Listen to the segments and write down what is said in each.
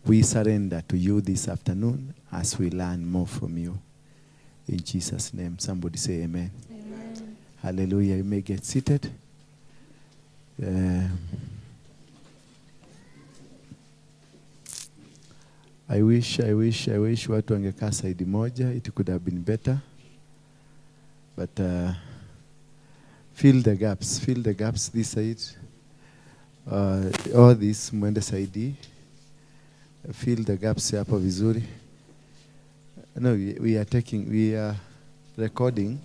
We surrender to you this afternoon as we learn more from you. In Jesus' name, somebody say amen. Amen. Hallelujah. You may get seated. I wish watu wangekaa side moja. It could have been better. But fill the gaps, fill the gaps this side. All this mwende side. Fill the gaps hapo vizuri. No, we are recording.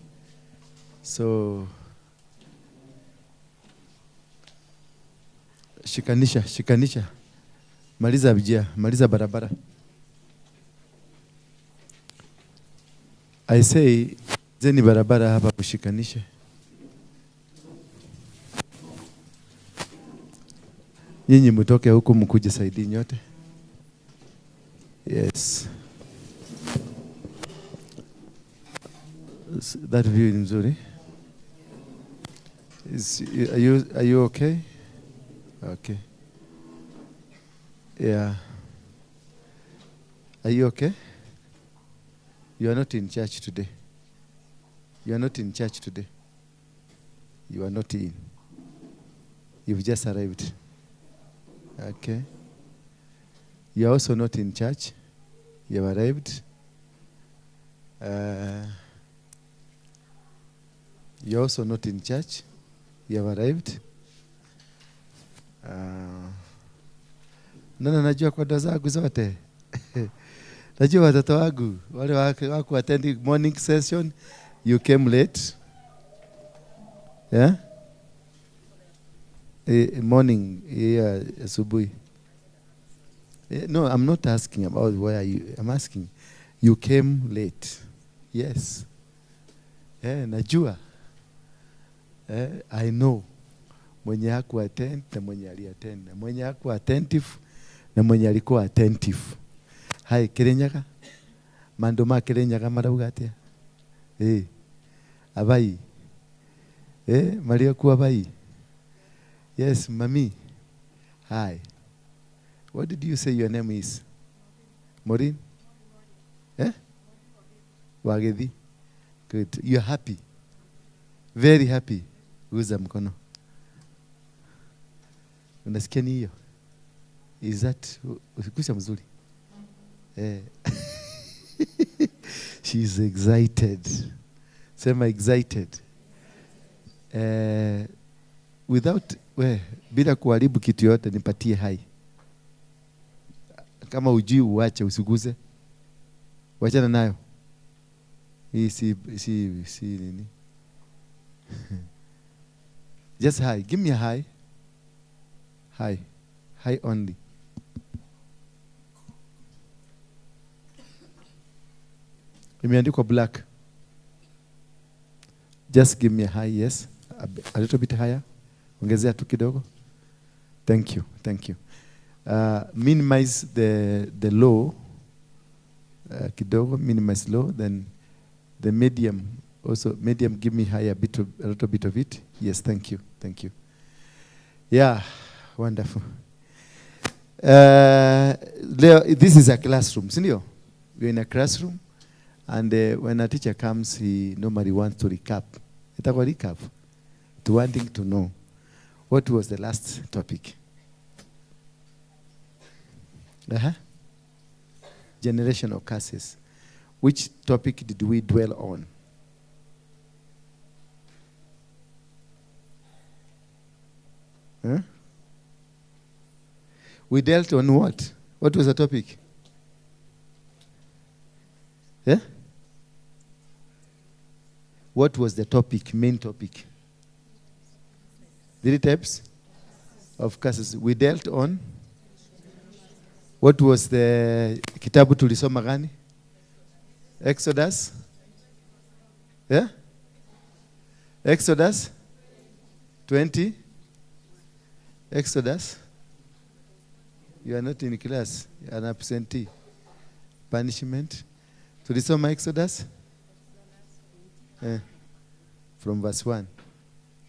So shikanisha, shikanisha. Maliza njia, maliza barabara. I say, zeni barabara hapa kushikanishe. Nyinyi mtoke huku mkuje side nyote. Yes. That view ni nzuri. Are you okay? Okay. Yeah. Are you okay? You are not in church today. You are not in church today. You are not in. You've just arrived. Okay. You are also not in church. You have arrived. You're also not in church. You have arrived. No, najua kondoo zangu zote. Najua watoto wangu wale wako attending morning session, you came late. Yeah? Morning, yeah, asubuhi. No, I'm not asking about where you, I'm asking you came late. Yes. Najua. I know. Mwenye haku attend na mwenye aliattend. Na mwenye haku attentive na mwenye alikuwa attentive. Hai, Kirinyaga? Mandu ma Kirinyaga marauga atia? Abai. Mariokuwa abai. Yes, mami. Hi. What did you say your name is? Maureen? Eh? Wagethi. Good. You're happy. Very happy. Guza mkono. Unasikia ni hiyo? Is that usikusa mzuri? She's excited. Sema excited. Without we, bila kuharibu kitu yote nipatie hai. Kama ujui uache usiguze. Wachana nayo. Hii si nini? Just hi. Give me a hi. Hi. Hi only. Imeandikwa black. Just give me a hi, yes. A little bit higher. Ongezea tu kidogo. Thank you. Thank you. Minimize the low kidogo, minimize low, then the medium also, medium, give me higher bit of, a little bit of it. Yes, thank you. Thank you. Yeah, wonderful. Leo, this is a classroom, si ndio? We're in a classroom, and when a teacher comes, he normally wants to recap. Itakuwa recap. To wanting to know what was the last topic. Generational curses. Which topic did we dwell on? Huh? We dealt on what? What was the topic? Yeah? What was the topic, main topic? Three types of curses. We dealt on what was the kitabu tulisoma gani? Exodus? Yeah? Exodus 20? Exodus? You are not in class. You are an absentee. Punishment. Tulisoma Exodus? From verse 1.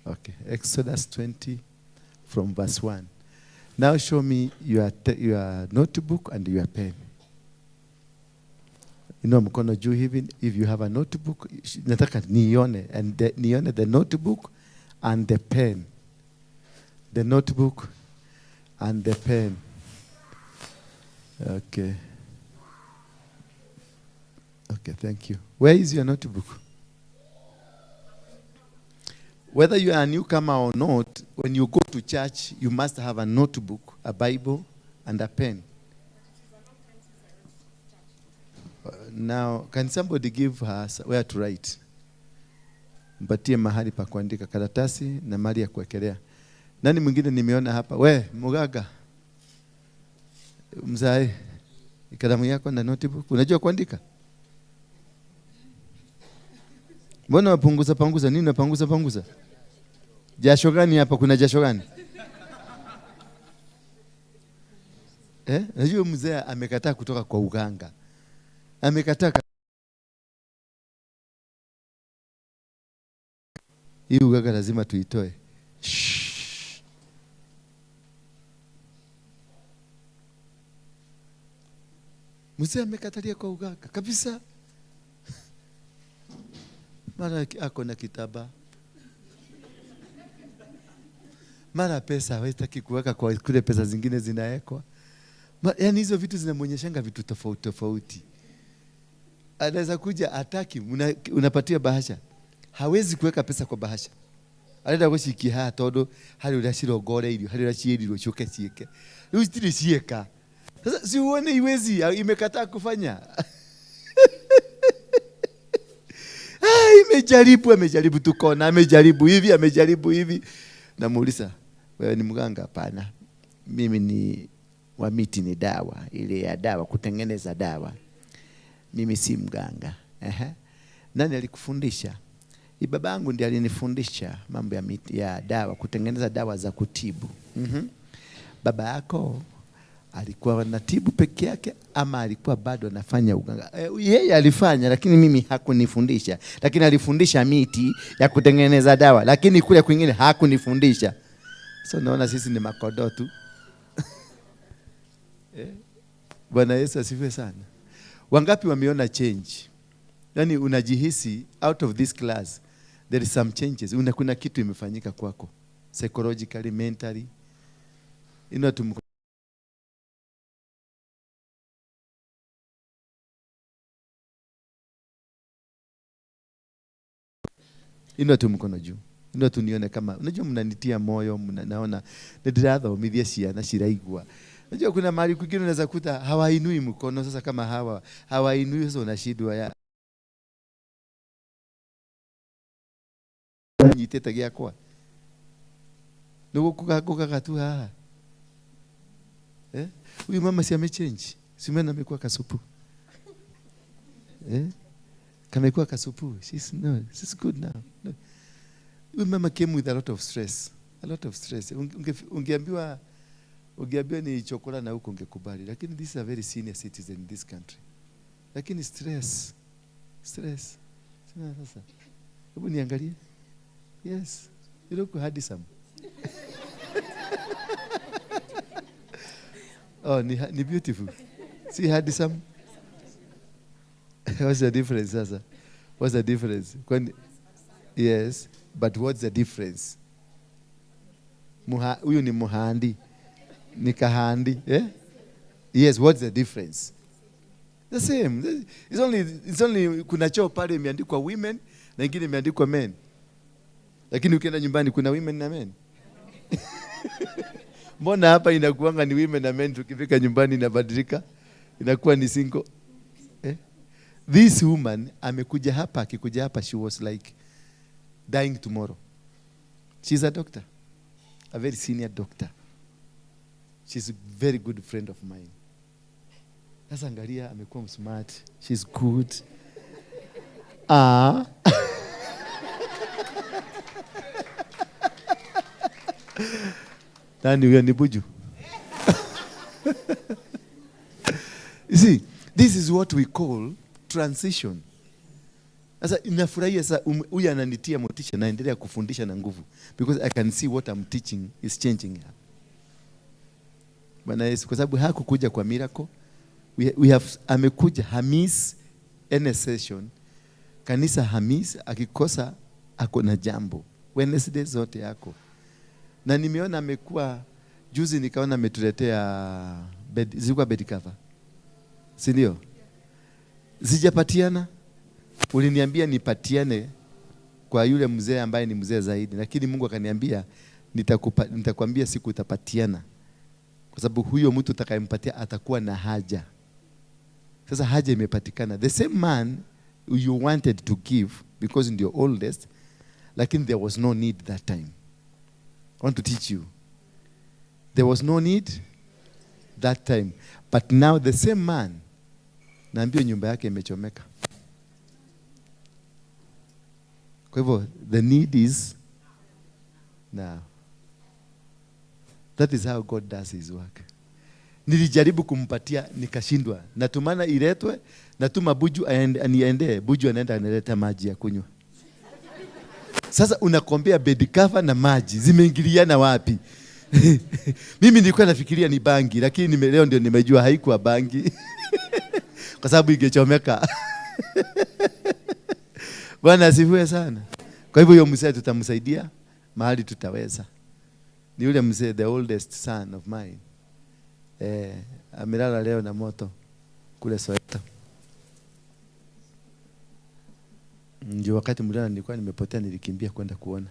Okay. Exodus 20 from verse 1. Now show me your notebook and your pen. Inua mkono juu hivi if you have a notebook, nataka nione and nione the notebook and the pen. The notebook and the pen. Okay. Okay, thank you. Where is your notebook? Whether you are a newcomer or not, when you go to church, you must have a notebook, a Bible, and a pen. Now, can somebody give her where to write? Mpatie mahali pa kuandika, karatasi na mahali ya kuwekelea. Nani mwingine nimeona hapa? We, mugaga. Mzae, kalamu yako na notebook. Unajua kuandika? Mbona wapunguza panguza? Nini unapanguza panguza? Jasho gani hapa? Kuna jasho gani? Najua mzee amekataa kutoka kwa uganga. Amekataa. Hii uganga lazima tuitoe. Shh. Mzee amekatalia kwa uganga kabisa. Mara ako na kitaba. Mara pesa hawataki kuweka kwa kule pesa zingine zinawekwa. Yaani hizo vitu zinamuonyeshanga vitu tofauti tofauti. Anaweza kuja ataki, unapatia bahasha. Hawezi kuweka pesa kwa bahasha. Arenda gucikia haha tondu hari uria cirongoreirio, hari uria ciĩrirwo ciũke ciĩke. Rĩu citirĩ ciĩka. Sasa si uone iwezi, imekataa kufanya. Imejaribu, amejaribu tukona, amejaribu hivi, amejaribu hivi. Namuuliza, wewe ni mganga? Hapana. Mimi ni wa miti, ni dawa, ile ya dawa, kutengeneza dawa. Mimi si mganga. Ehe. Nani alikufundisha? Ni babangu ndiye alinifundisha mambo ya miti, ya dawa, kutengeneza dawa za kutibu. Baba yako alikuwa anatibu peke yake ama alikuwa bado anafanya uganga? Yeye alifanya, lakini mimi hakunifundisha. Lakini alifundisha miti ya kutengeneza dawa, lakini kule kwingine hakunifundisha. So naona sisi ni makodo tu. Bwana Yesu asifiwe sana. Wangapi wameona change? Yaani unajihisi out of this class there is some changes. Kuna kitu imefanyika kwako psychologically, mentally. Inua tu mkono. Inua tu mkono juu. Inua tu nione kama unajua mnanitia moyo, naona ndirathomithia ciana ciraigua. Unajua kuna mahali kwingine unaweza kuta hawainui mkono. Sasa kama hawa hawainui, sasa unashindwa ya nyitete giakwa. Nugukugagukaga tu haha. Huyu mama si amechange. Si mimi amekuwa kasupu. Kamekuwa kasupu. She's no, she's good now. No. Huyu mama came with a lot of stress. A lot of stress. Ungeambiwa ni chokora na huko ungekubali. Lakini this is a very senior citizen in this country. Lakini stress. Stress. Sina sasa. Hebu niangalie. Yes. You look handsome. Oh, ni beautiful. See handsome? What's the difference, sasa? What's the difference? When, yes, but what's the difference? Huyu ni muhandi. Ni kahandi. Yes, what's the difference? The same. It's only kuna choo pale imeandikwa women na ingine imeandikwa men. Lakini ukienda nyumbani kuna women na men. Mbona hapa inakuanga ni women na men, tukifika nyumbani inabadilika, inakuwa ni single. This woman amekuja hapa, akikuja hapa she was like dying tomorrow. She's a doctor, a very senior doctor. She's a very good friend of mine. Sasa angalia, amekuwa smart. She's good. Nani huyo? Ni Buju. You see, this is what we call transition. Sasa inafurahia sasa, huyu ananitia motisha, naendelea kufundisha na nguvu because I can see what I'm teaching is changing her. Bwana Yesu, kwa sababu hakukuja kwa miracle. We have, amekuja hamiss any session. Kanisa hamiss, akikosa ako na jambo. Wednesday zote yako. Na nimeona amekuwa juzi, nikaona ametuletea bed, zilikuwa bed cover. Si ndio? Sijapatiana. Uliniambia nipatiane kwa yule mzee ambaye ni mzee zaidi, lakini Mungu akaniambia nitakwambia siku utapatiana, kwa sababu huyo mtu utakayempatia atakuwa na haja. Sasa haja imepatikana. The same man you wanted to give because ndio oldest, lakini there was no need that time. I want to teach you. There was no need that time. But now the same man, naambiwa nyumba yake imechomeka. Kwa hivyo the need is now. That is how God does his work. Nilijaribu kumpatia nikashindwa. Natumana iletwe, natuma Buju aniende, Buju anaenda analeta maji ya kunywa. Sasa unakombea bed cover na maji, zimeingiliana wapi? Mimi nilikuwa nafikiria ni bangi, lakini leo ndio nimejua haikuwa bangi. Kwa sababu ingechomeka. Bwana asifiwe sana. Kwa hivyo huyo mzee tutamsaidia mahali tutaweza. Ni yule mzee, the oldest son of mine. Amelala leo na moto kule Soweto. Ndio wakati mlala nilikuwa nimepotea, nilikimbia kwenda kuona.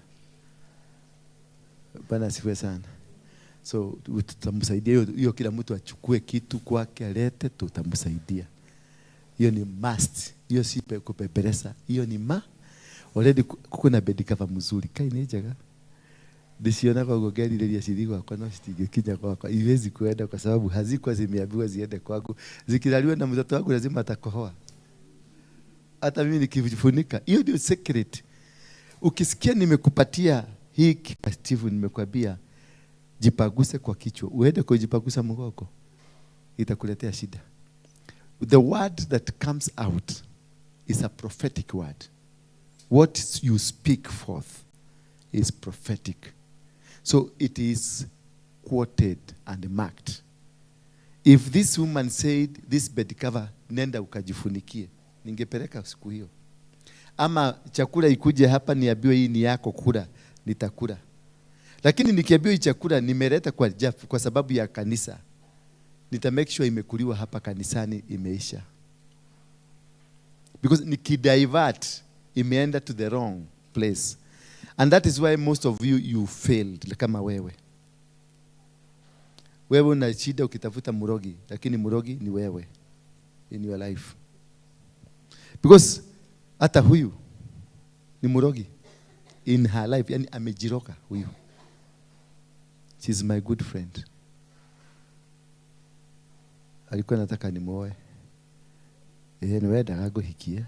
Bwana asifiwe sana. So tutamsaidia hiyo, kila mtu achukue kitu kwake alete, tutamsaidia. Hiyo ni must. Hiyo si kupeperesa. Hiyo ni ma. Already kuko na bed cover mzuri. Kai ni njega. Ndiciona kwa ngerirĩria cithi gwakwa no citingĩkinya gwakwa. Iwezi kuenda kwa sababu hazikuwa zimeambiwa ziende kwangu. Zikilaliwa na mtoto wangu lazima atakohoa. Hata mimi nikifunika. Hiyo ndio secret. Ukisikia nimekupatia hii kikatifu, nimekuambia jipaguse kwa kichwa. Uende kujipagusa mgongo, itakuletea shida. The word that comes out is a prophetic word. What you speak forth is prophetic. So it is quoted and marked. If this woman said, this bed cover, nenda ukajifunikie, ningepeleka siku hiyo. Ama chakula ikuje hapa niambiwe hii ni yako kula, nitakula. Lakini nikiambiwa hii chakula nimeleta kwa Jeff kwa sababu ya kanisa, nita make sure imekuliwa hapa kanisani imeisha. Because nikidivert imeenda to the wrong place. And that is why most of you failed kama wewe. Wewe una shida ukitafuta murogi, lakini murogi ni wewe in your life. Because hata huyu ni murogi in her life, yani amejiroga huyu. She's my good friend. Alikuwa anataka nimuoe. Ni wewe ndagakuhikie.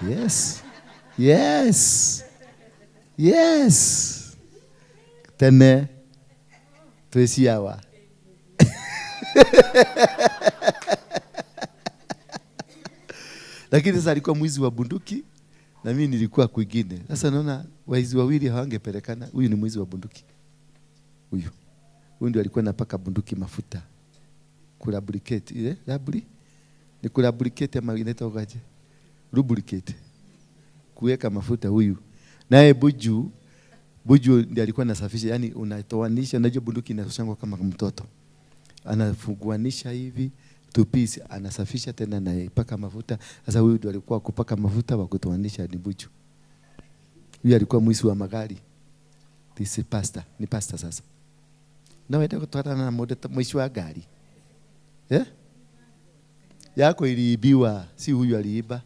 Yes. Yes. Yes. Tene twiciawa. Lakini sasa alikuwa mwizi wa bunduki na mimi nilikuwa kwingine. Sasa naona waizi wawili hawangepelekana. Huyu ni mwizi wa bunduki. Huyu. Huyu ndio alikuwa anapaka bunduki mafuta. Kulabricate ile labri? Ni kulabricate ama inaitwa aje? Lubricate. Kuweka mafuta huyu. Naye Buju ndiye alikuwa anasafisha, yani unatoanisha, unajua bunduki inatoshangwa kama mtoto. Anafunguanisha hivi two piece, anasafisha tena na paka mafuta. Sasa huyu ndiye alikuwa kupaka mafuta wa kutoanisha ni Buju. Huyu alikuwa mwizi wa magari. This is pastor, ni pastor sasa. Na wewe kutokana na muda mwizi wa gari. Yako iliibiwa, si huyu aliiba.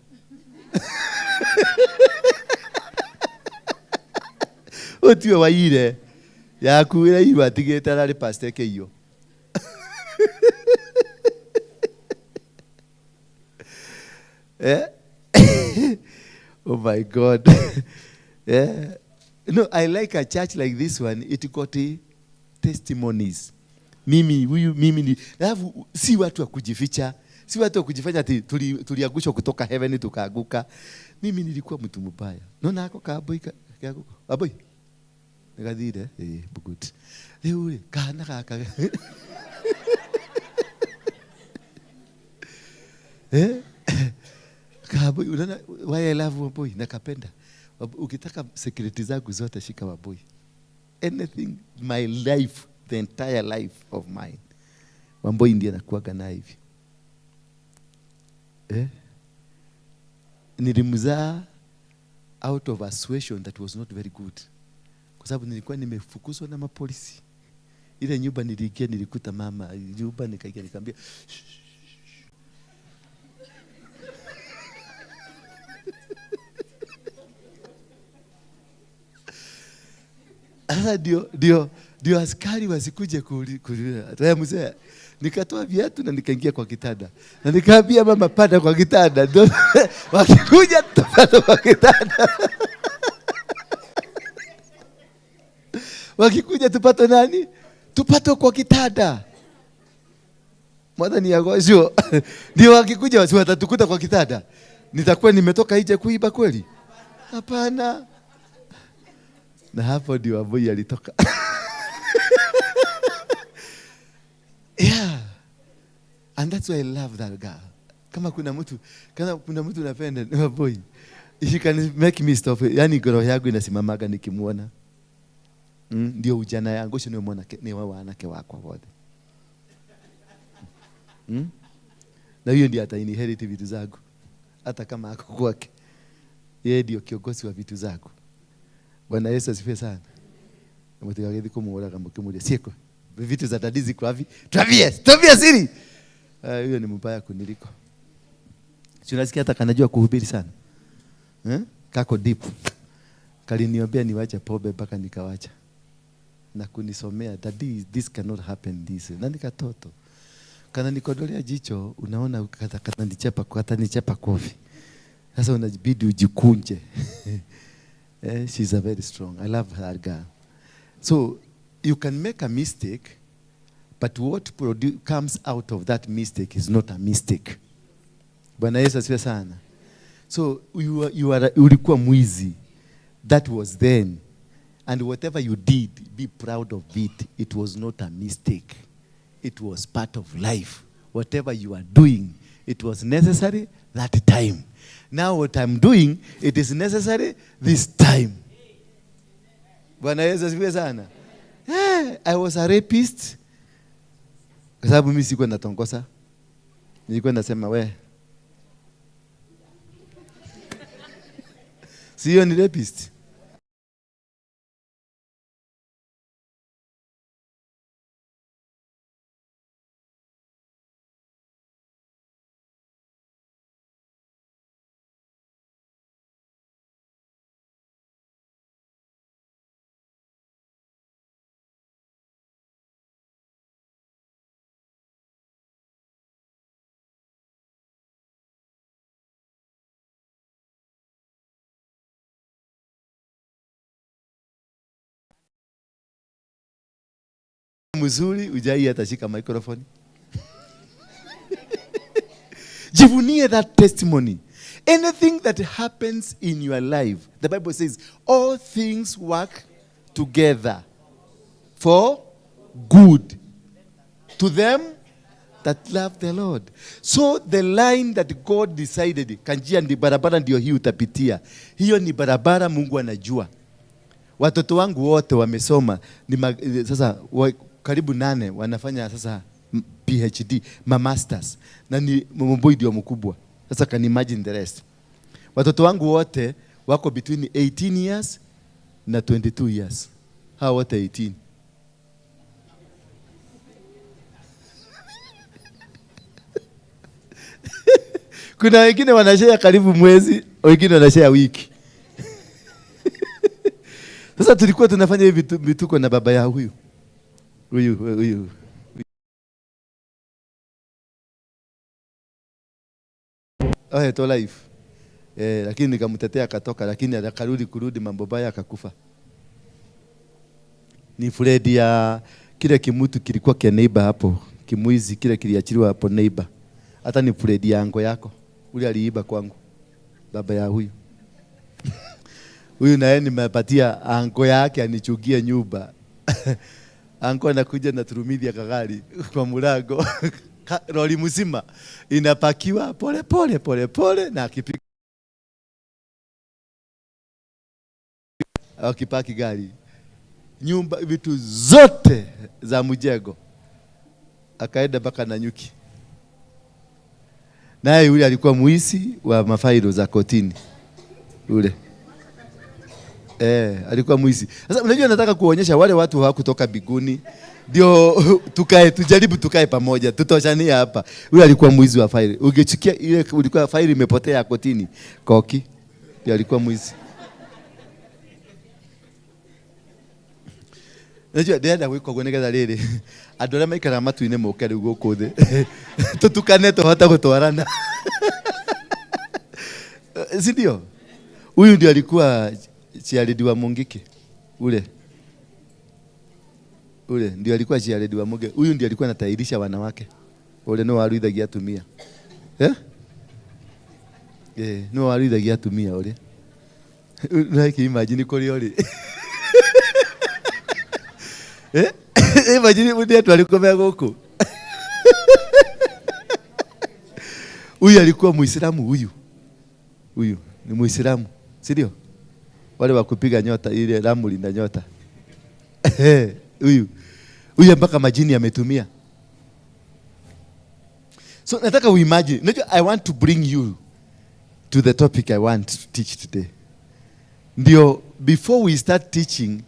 Utiwe waire yaku ira iwa tigite arari pastor keiyo. Oh my God. No, I like a church like this one. It got testimonies. Mimi, huyu, mimi ni, alafu si watu wa kujificha, si watu wa kujifanya ati tuliangushwa kutoka heaven tukaanguka. Mimi nilikuwa mtu mbaya. Naona hako kaboi kaguko. Aboi. Nikathire, good. Rĩu rĩ, kahana gaka. Eh? Kaboi, unaona why I love Wambui, nakapenda. Ukitaka security zangu zote shika Wambui. Anything, my life, the entire life of mine. Wambui ndiye anakuwaga na hivi. Eh? Nilimzaa out of a situation that was not very good. Kwa sababu nilikuwa nimefukuzwa na mapolisi. Ile nyumba niliingia, nilikuta mama nyumba, nikaingia nikamwambia, shh. Sasa ndio askari wasikuje kuuliza. Mzee, nikatoa viatu na nikaingia kwa kitanda. Na nikaambia mama, panda kwa kitanda. Ndio wakikuja tutapanda kwa kitanda. Wakikuja tupate nani? Tupate kwa kitanda. Mwathani agocwo. Ndio wakikuja wasi watatukuta kwa kitanda. Nitakuwa nimetoka nje kuiba kweli? Hapana. Na hapo ndio Wambui alitoka. Yeah. And that's why I love that girl. Kama kuna mtu napenda ni Wambui. She can make me stop. Yaani roho yangu inasimamaga nikimuona. Ndio ujana yangu, ucio ni mwanake, ni wa wanake wakwa wote. Na hiyo ndio ata inherit vitu zangu. Hata kama ako kwake. Yeye ndio kiongozi wa vitu zangu. Bwana Yesu asifiwe sana. Mutigagithi kumuuraga mukimuria cieko. Vitu za daddy ziko wapi? Tuambie, tuambie siri. Huyo ni mbaya kuniliko. Si unasikia hata kanajua kuhubiri sana. Kako deep. Kaliniombea niwache pombe mpaka nikawacha. Na kunisomea daddy, this cannot happen this. Na nikatoto. Kana nikodolea jicho, unaona katanichapa, katanichapa kofi. Sasa unajibidi ujikunje. She's a very strong. I love her girl. So you can make a mistake, but what comes out of that mistake is not a mistake. Bwana Yesu asifiwe sana. So ulikuwa mwizi. That was then. And whatever you did, be proud of it. It was not a mistake. It was part of life. Whatever you are doing, it was necessary that time. Now what I'm doing, it is necessary this time. Bwana Yesu asifiwe sana. I was a rapist. Kwa sababu mimi sikuwa natongosa. Nilikuwa nasema we. Sio ni rapist. Mzuri ujai atashika microphone. Jivunie that testimony. Anything that happens in your life, the Bible says, all things work together for good to them that love the Lord. So the line that God decided, kanjia ndi barabara ndio hii utapitia. Hiyo ni barabara Mungu anajua. Watoto wangu wote wamesoma, sasa karibu 8 wanafanya sasa PhD, ma masters. Na ni mboi ndio mkubwa. Sasa can imagine the rest. Watoto wangu wote wako between 18 years na 22 years. Hao wote 18. Kuna wengine wanashare karibu mwezi, wengine wanashare wiki. Sasa tulikuwa tunafanya hivi vituko na baba ya huyu. Huyu, huyu. Oh, to life. Lakini nikamtetea akatoka, lakini akarudi kurudi mambo baya akakufa. Ni Fred ya kile kimutu kilikuwa kia neighbor hapo, kimuizi kile kiliachiliwa hapo neighbor. Hata ni Fred ya ango yako. Ule aliiba kwangu. Baba ya huyu. Huyu naye nimepatia ango yake anichugie nyumba. Anko anakuja na turumidhi ya kagari kwa mlango. Lori mzima inapakiwa pole pole pole pole, na akipiga akipaki gari, nyumba, vitu zote za mjengo, akaenda mpaka Nanyuki. Naye yule alikuwa muisi wa mafailo za kotini yule. Alikuwa mwizi. Sasa unajua nataka kuonyesha wale watu hawakutoka biguni. Ndio tukae, tujaribu tukae pamoja, tutoshanie hapa. Yule alikuwa mwizi wa faili. Ungechukia ile ulikuwa faili imepotea kotini. Koki ndio alikuwa mwizi. Unajua ndĩrenda gwĩka ũguo nĩgetha rĩrĩ andũ arĩa maikaraga matu-inĩ moke rĩu gũkũ thĩ tũtukane tũhote gũtwarana. Si ndio? Huyu ndio alikuwa chiaredi wa Mungiki. Ule. Ule ndio alikuwa chiaredi wa Mungiki. Huyu ndio alikuwa anatairisha wanawake. Ule no waruithagia atumia. Eh? No waruithagia atumia ule. Like imagine kuri uri. Imagine mundi atu alikuwa mea guku. Huyu alikuwa Muislamu huyu. Huyu ni Muislamu, si ndio? Wale wa kupiga nyota ile ramli na nyota. Huyu. Huyu mpaka majini ametumia. So nataka uimagine. Unajua I want to bring you to the topic I want to teach today. Ndio before we start teaching,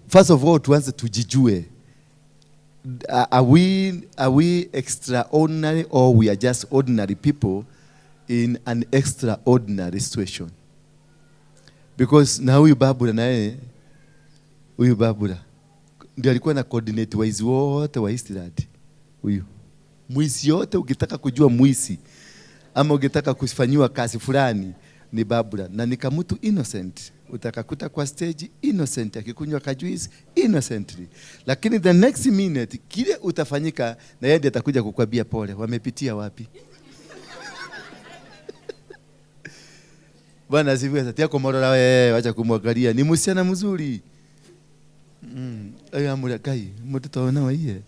first of all tuanze tujijue. Are we extraordinary or we are just ordinary people in an extraordinary situation? Because na huyu Babura naye, huyu Babura ndio alikuwa na coordinate waizi wote wa Eastland. Huyu mwizi yote, ukitaka kujua mwizi ama ukitaka kufanyiwa kazi fulani ni Babura, na ni kamutu innocent. Utakakuta kwa stage innocent akikunywa kajuice innocently, lakini the next minute kile utafanyika na yeye ndiye atakuja kukwambia pole, wamepitia wapi? Bwana asifiwe. Tia kumorora wewe, acha kumwangalia, ni msichana mzuri. Ayo amura kai, mtoto na waiye.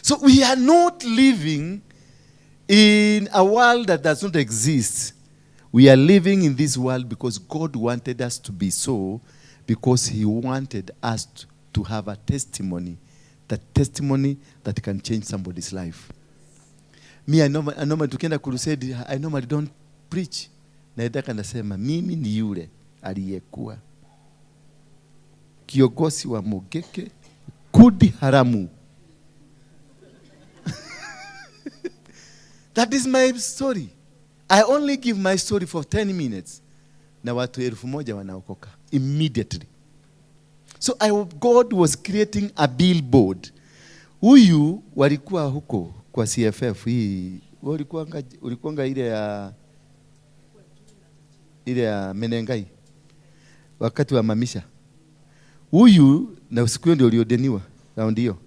So we are not living in a world that does not exist. We are living in this world because God wanted us to be so, because he wanted us to have a testimony, that testimony that can change somebody's life. Me, I normally tukienda crusade, I normally don't preach. Naendaka nasema, mimi ni yule aliyekuwa kiongozi wa Mungiki, kundi haramu. That is my story. I only give my story for 10 minutes. Na watu 1,000 wanaokoka immediately. So God was creating a billboard. Huyu walikuwa huko kwa CFF hii, ulikuwanga ile ya Menengai wakati wa mamisha. Huyu na siku hiyo ndio uliodeniwa round hiyo.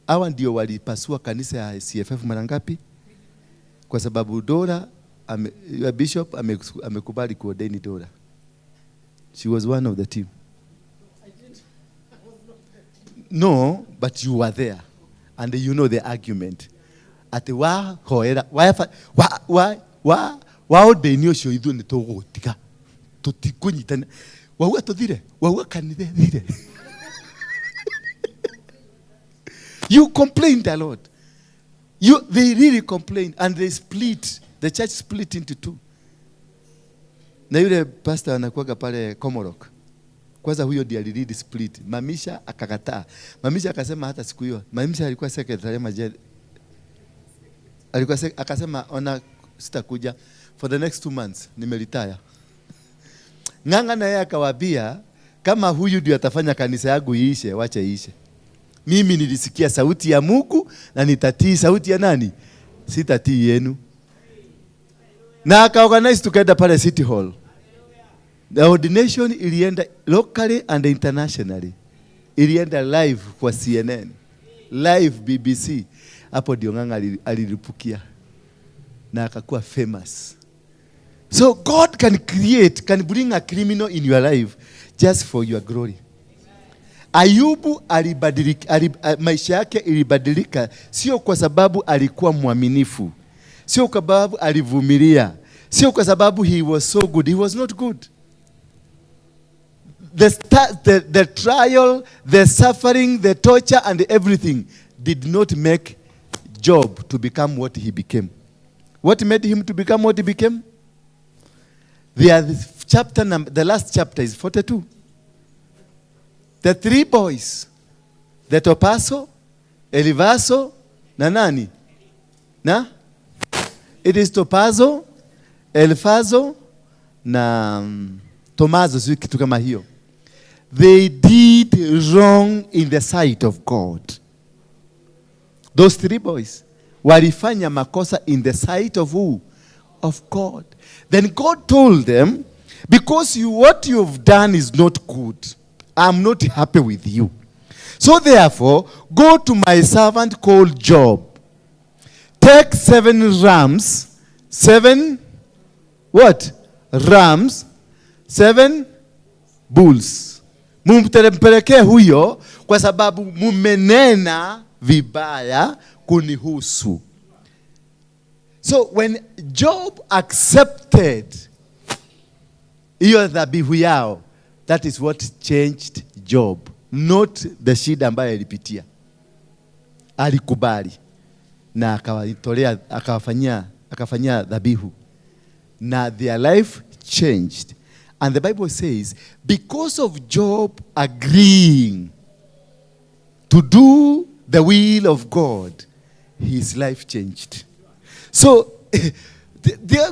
Hawa ndio walipasua kanisa ya CFF mara ngapi? Kwa sababu Dora ya bishop amekubali kuordain Dora. She was one of the team. No, but you were there. And you know the argument. Ati wa hoera, wa fa, wa, wa, wa, wa ordain ucio ithuĩ nĩ tũgũtiga. Tũtikũnyitana. Wauga tũthire, wauga kanitha ĩthire. You complained a lot. They really complained and they split. The church split into two. Na yule pastor anakuwaga pale Komorok. Kwanza huyo ndiye alilid split. Mamisha akakataa. Mamisha akasema hata siku hiyo. Mamisha alikuwa secretary major. Alikuwa akasema ona sitakuja for the next 2 months nimeretire. Ng'ang'a na yeye akawaambia kama huyu ndio atafanya kanisa yangu iishe, wacha iishe. Mimi nilisikia sauti ya Mungu na nitatii sauti ya nani? Sitatii yenu. Na akaorganize tukaenda pale City Hall. The ordination ilienda locally and internationally. Ilienda live kwa CNN, live BBC. Hapo ndio Ng'ang'a alilipukia na akakuwa famous. So God can bring a criminal in your life just for your glory. Ayubu alibadilika, maisha yake ilibadilika sio kwa sababu alikuwa mwaminifu, sio kwa sababu alivumilia, sio kwa sababu he was so good. He was not good. The trial, the suffering, the torture and everything did not make Job to become what he became. What made him to become what he became? The last chapter is 42. The three boys, the Topaso, Elivaso, na nani? Na? It is Topazo, Elifazo, na Tomazo, sio kitu kama hiyo. They did wrong in the sight of God. Those three boys walifanya makosa in the sight of who? Of God. Then God told them, because what you've done is not good, I'm not happy with you. So therefore, go to my servant called Job. Take 7 rams, 7 what? Rams, 7 bulls. Mumpelekee huyo kwa sababu mumenena vibaya kunihusu. So when Job accepted hiyo dhabihu yao, that is what changed Job, not the shida ambayo alipitia. Alikubali na akawatolea, akafanyia dhabihu, na their life changed. And the Bible says, because of Job agreeing to do the will of God, his life changed. So,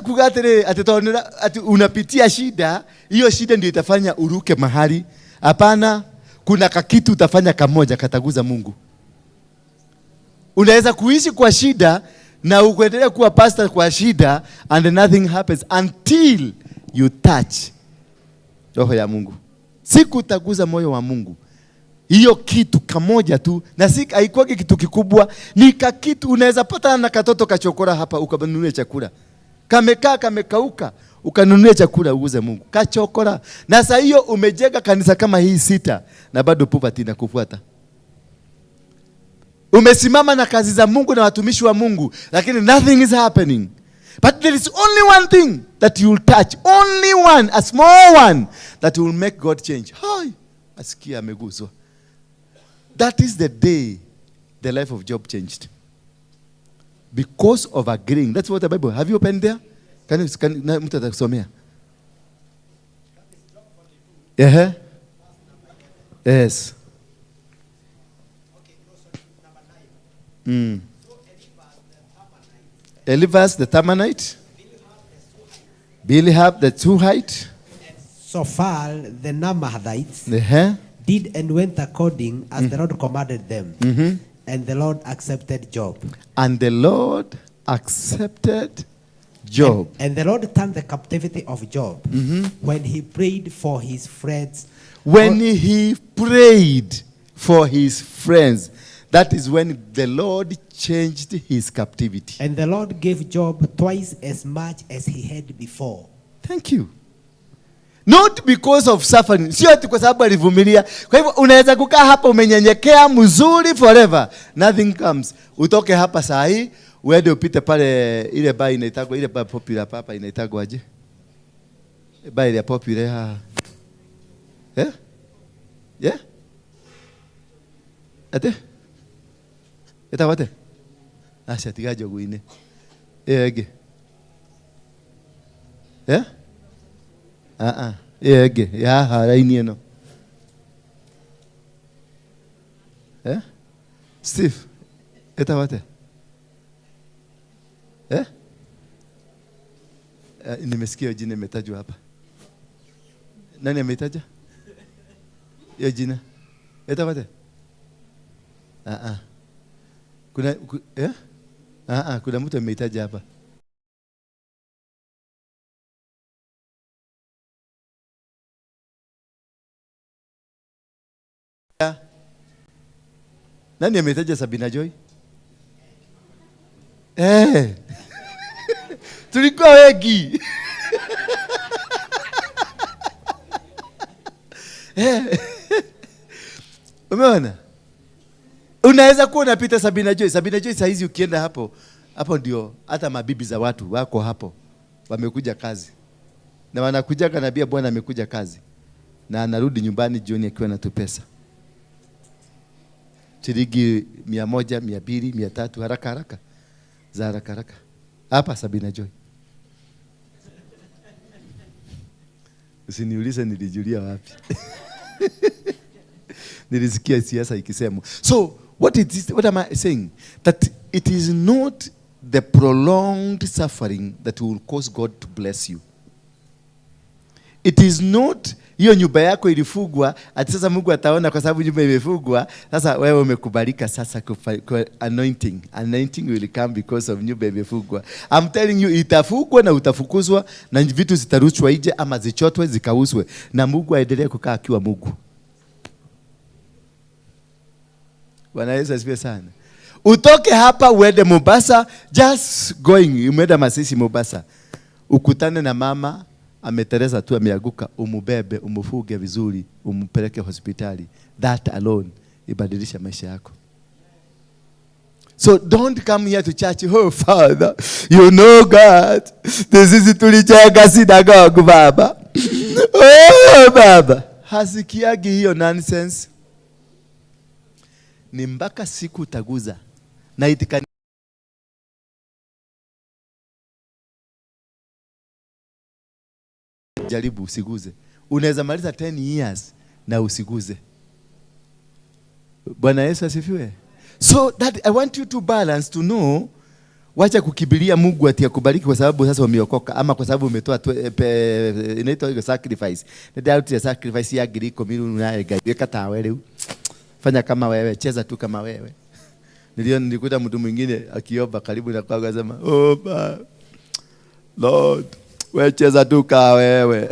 kuga atĩrĩ, atĩ tondũ ati unapitia shida, hiyo shida ndio itafanya uruke mahali. Hapana, kuna kakitu utafanya kamoja kataguza Mungu. Unaweza kuishi kwa shida na ukuendelea kuwa pastor kwa shida and nothing happens until you touch roho ya Mungu. Siku utaguza moyo wa Mungu, hiyo kitu kamoja tu, na si haikuwa kitu kikubwa, ni kakitu unaweza pata na katoto kachokora hapa ukanunue chakula. Kamekaa kamekauka, ukanunue chakula uuze Mungu. Kachokora. Na saa hiyo umejenga kanisa kama hii 6 na bado poverty inakufuata. Umesimama na kazi za Mungu na watumishi wa Mungu, lakini nothing is happening. But there is only one thing that you will touch, only one, a small one, that will make God change. Hai, asikia ameguswa. That is the day the life of Job changed. Because of agreeing. That's what the Bible. Have you opened there? Can mtu atakusomea? Yeah. Yes. Eliphaz the Temanite, Bilhah the Shuhite, Zophar the Naamathite did and went according as the Lord commanded them. And the Lord accepted Job. And the Lord accepted Job. And the Lord turned the captivity of Job when he prayed for his friends. When he prayed for his friends, that is when the Lord changed his captivity. And the Lord gave Job twice as much as he had before. Thank you. Not because of suffering. Sio ati kwa sababu alivumilia. Kwa hivyo unaweza kukaa hapa umenyenyekea mzuri forever. Nothing comes. Utoke hapa saa hii, uende upite pale ile bar inaitagwa, ile bar popular hapa inaitagwa aje? Bar ile popular ha. Eh? Yeah? Ate? Eta wate? Acha tiga joguine. Ege. Eh? Ah ah. Ege, ya haraini eno. Eh? Steve, eta wate? Eh? Nimesikia jina imetajwa hapa. Nani ameitaja? Hiyo jina. Eta wate? Ah ah. Kuna eh? Ah ah, kuna mtu ameitaja hapa. Nani ameitaja Sabina Joy? Tulikuwa wengi. Umeona? Unaweza kuwa unapita Sabina Joy. Sabina Joy saa hizi ukienda hapo, hapo ndio hata mabibi za watu wako hapo. Wamekuja kazi. Na wanakuja kanabia bwana amekuja kazi. Na anarudi nyumbani jioni akiwa na tupesa. Shilingi 100, 200, 300 haraka haraka. Za haraka haraka. Hapa Sabina Joy. Usiniulize nilijulia wapi. Nilisikia siasa ikisemwa. So what it is, what am I saying? That it is not the prolonged suffering that will cause God to bless you. It is not hiyo nyumba yako ilifugwa ati sasa Mungu ataona kwa sababu nyumba imefugwa, sasa wewe umekubalika sasa kwa anointing. Anointing will come because of nyumba imefugwa. I'm telling you, itafugwa na utafukuzwa na vitu zitarushwa nje ama zichotwe zikauzwe, na Mungu aendelee kukaa akiwa Mungu. Bwana Yesu asifiwe sana. Utoke hapa uende Mombasa, just going, umeenda Masisi Mombasa, ukutane na mama ameteleza tu, ameanguka, umubebe, umufuge vizuri, umpeleke hospitali. That alone ibadilisha maisha yako. So don't come here to church, oh Father, you know God, this is tulijenga synagogue baba. Oh baba, hasikiagi hiyo nonsense. Ni mpaka siku utaguza na itikani. Jaribu usiguze. Unaweza maliza 10 years na usiguze. Bwana Yesu asifiwe. So that I want you to balance to know, wacha kukibilia Mungu ati akubariki kwa sababu sasa umeokoka ama kwa sababu umetoa inaitwa hiyo sacrifice. Ndio sacrifice ya ngiri ikũmi rĩu naye Ngai weka tawe rĩu. Fanya kama wewe, cheza tu kama wewe. Niliona nilikuta mtu mwingine akiomba karibu na kwangu akasema, oh ba Lord, wewe cheza tu kama wewe.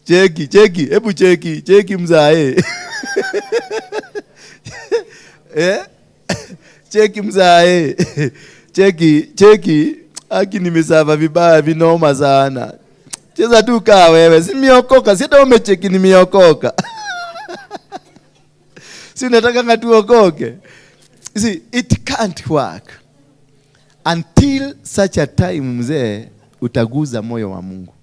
Cheki, cheki, hebu cheki, cheki mzae. Cheki mzae. Cheki, cheki, aki nimesava vibaya vinoma sana. Cheza tu kama wewe, si miokoka, si hata umecheki nimeokoka. Si unataka ngatuokoke. See, it can't work until such a time mzee utaguza moyo wa Mungu.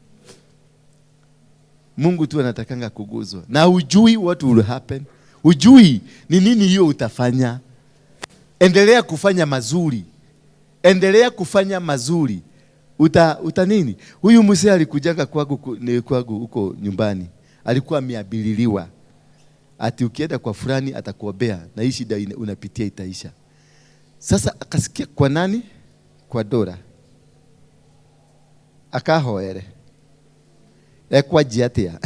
Mungu tu anatakanga kuguzwa. Na hujui what will happen. Hujui ni nini hiyo utafanya. Endelea kufanya mazuri. Endelea kufanya mazuri. Uta nini? Huyu mzee alikujaga kwangu huko nyumbani. Alikuwa ameabiliriwa. Ati ukienda kwa fulani atakuombea na hii shida unapitia itaisha. Sasa akasikia kwa nani? Kwa Dora. Akahoere. Ekwa jiatia.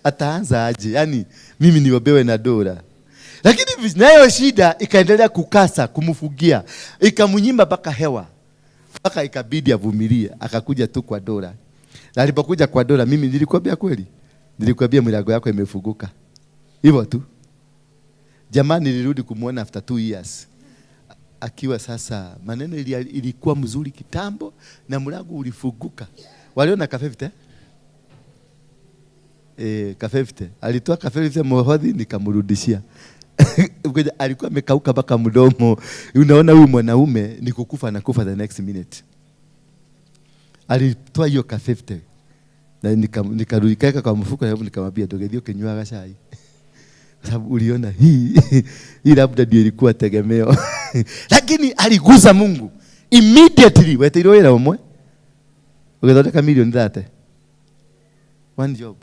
Ataanza aje? Yaani mimi niombewe na Dora. Lakini nayo shida ikaendelea kukasa, kumfugia. Ikamnyima mpaka hewa. Mpaka ikabidi avumilie, akakuja tu kwa Dora. Na alipokuja kwa Dora, mimi nilikwambia kweli? Nilikwambia milango yako imefunguka. Hivyo tu. Jamani, nilirudi kumuona after 2 years. Akiwa sasa maneno ilikuwa mzuri kitambo na mlango ulifunguka. Waliona kafefte? Kafefte. Alitoa kafefte muhodhi nikamrudishia. Ngoja, alikuwa amekauka mpaka mdomo. Unaona huyu mwanaume ni kukufa na kufa the next minute. Alitoa hiyo kafefte. Na nikarudi kaeka kwa mfuko na nikamwambia ndũgĩthiĩ ũkĩnyuaga cai. Kwa sababu uliona hii labda ndio ilikuwa tegemeo. Lakini aligusa Mungu immediately. Weteirwo wĩra ũmwe ũgĩthondeka milioni 30. One job.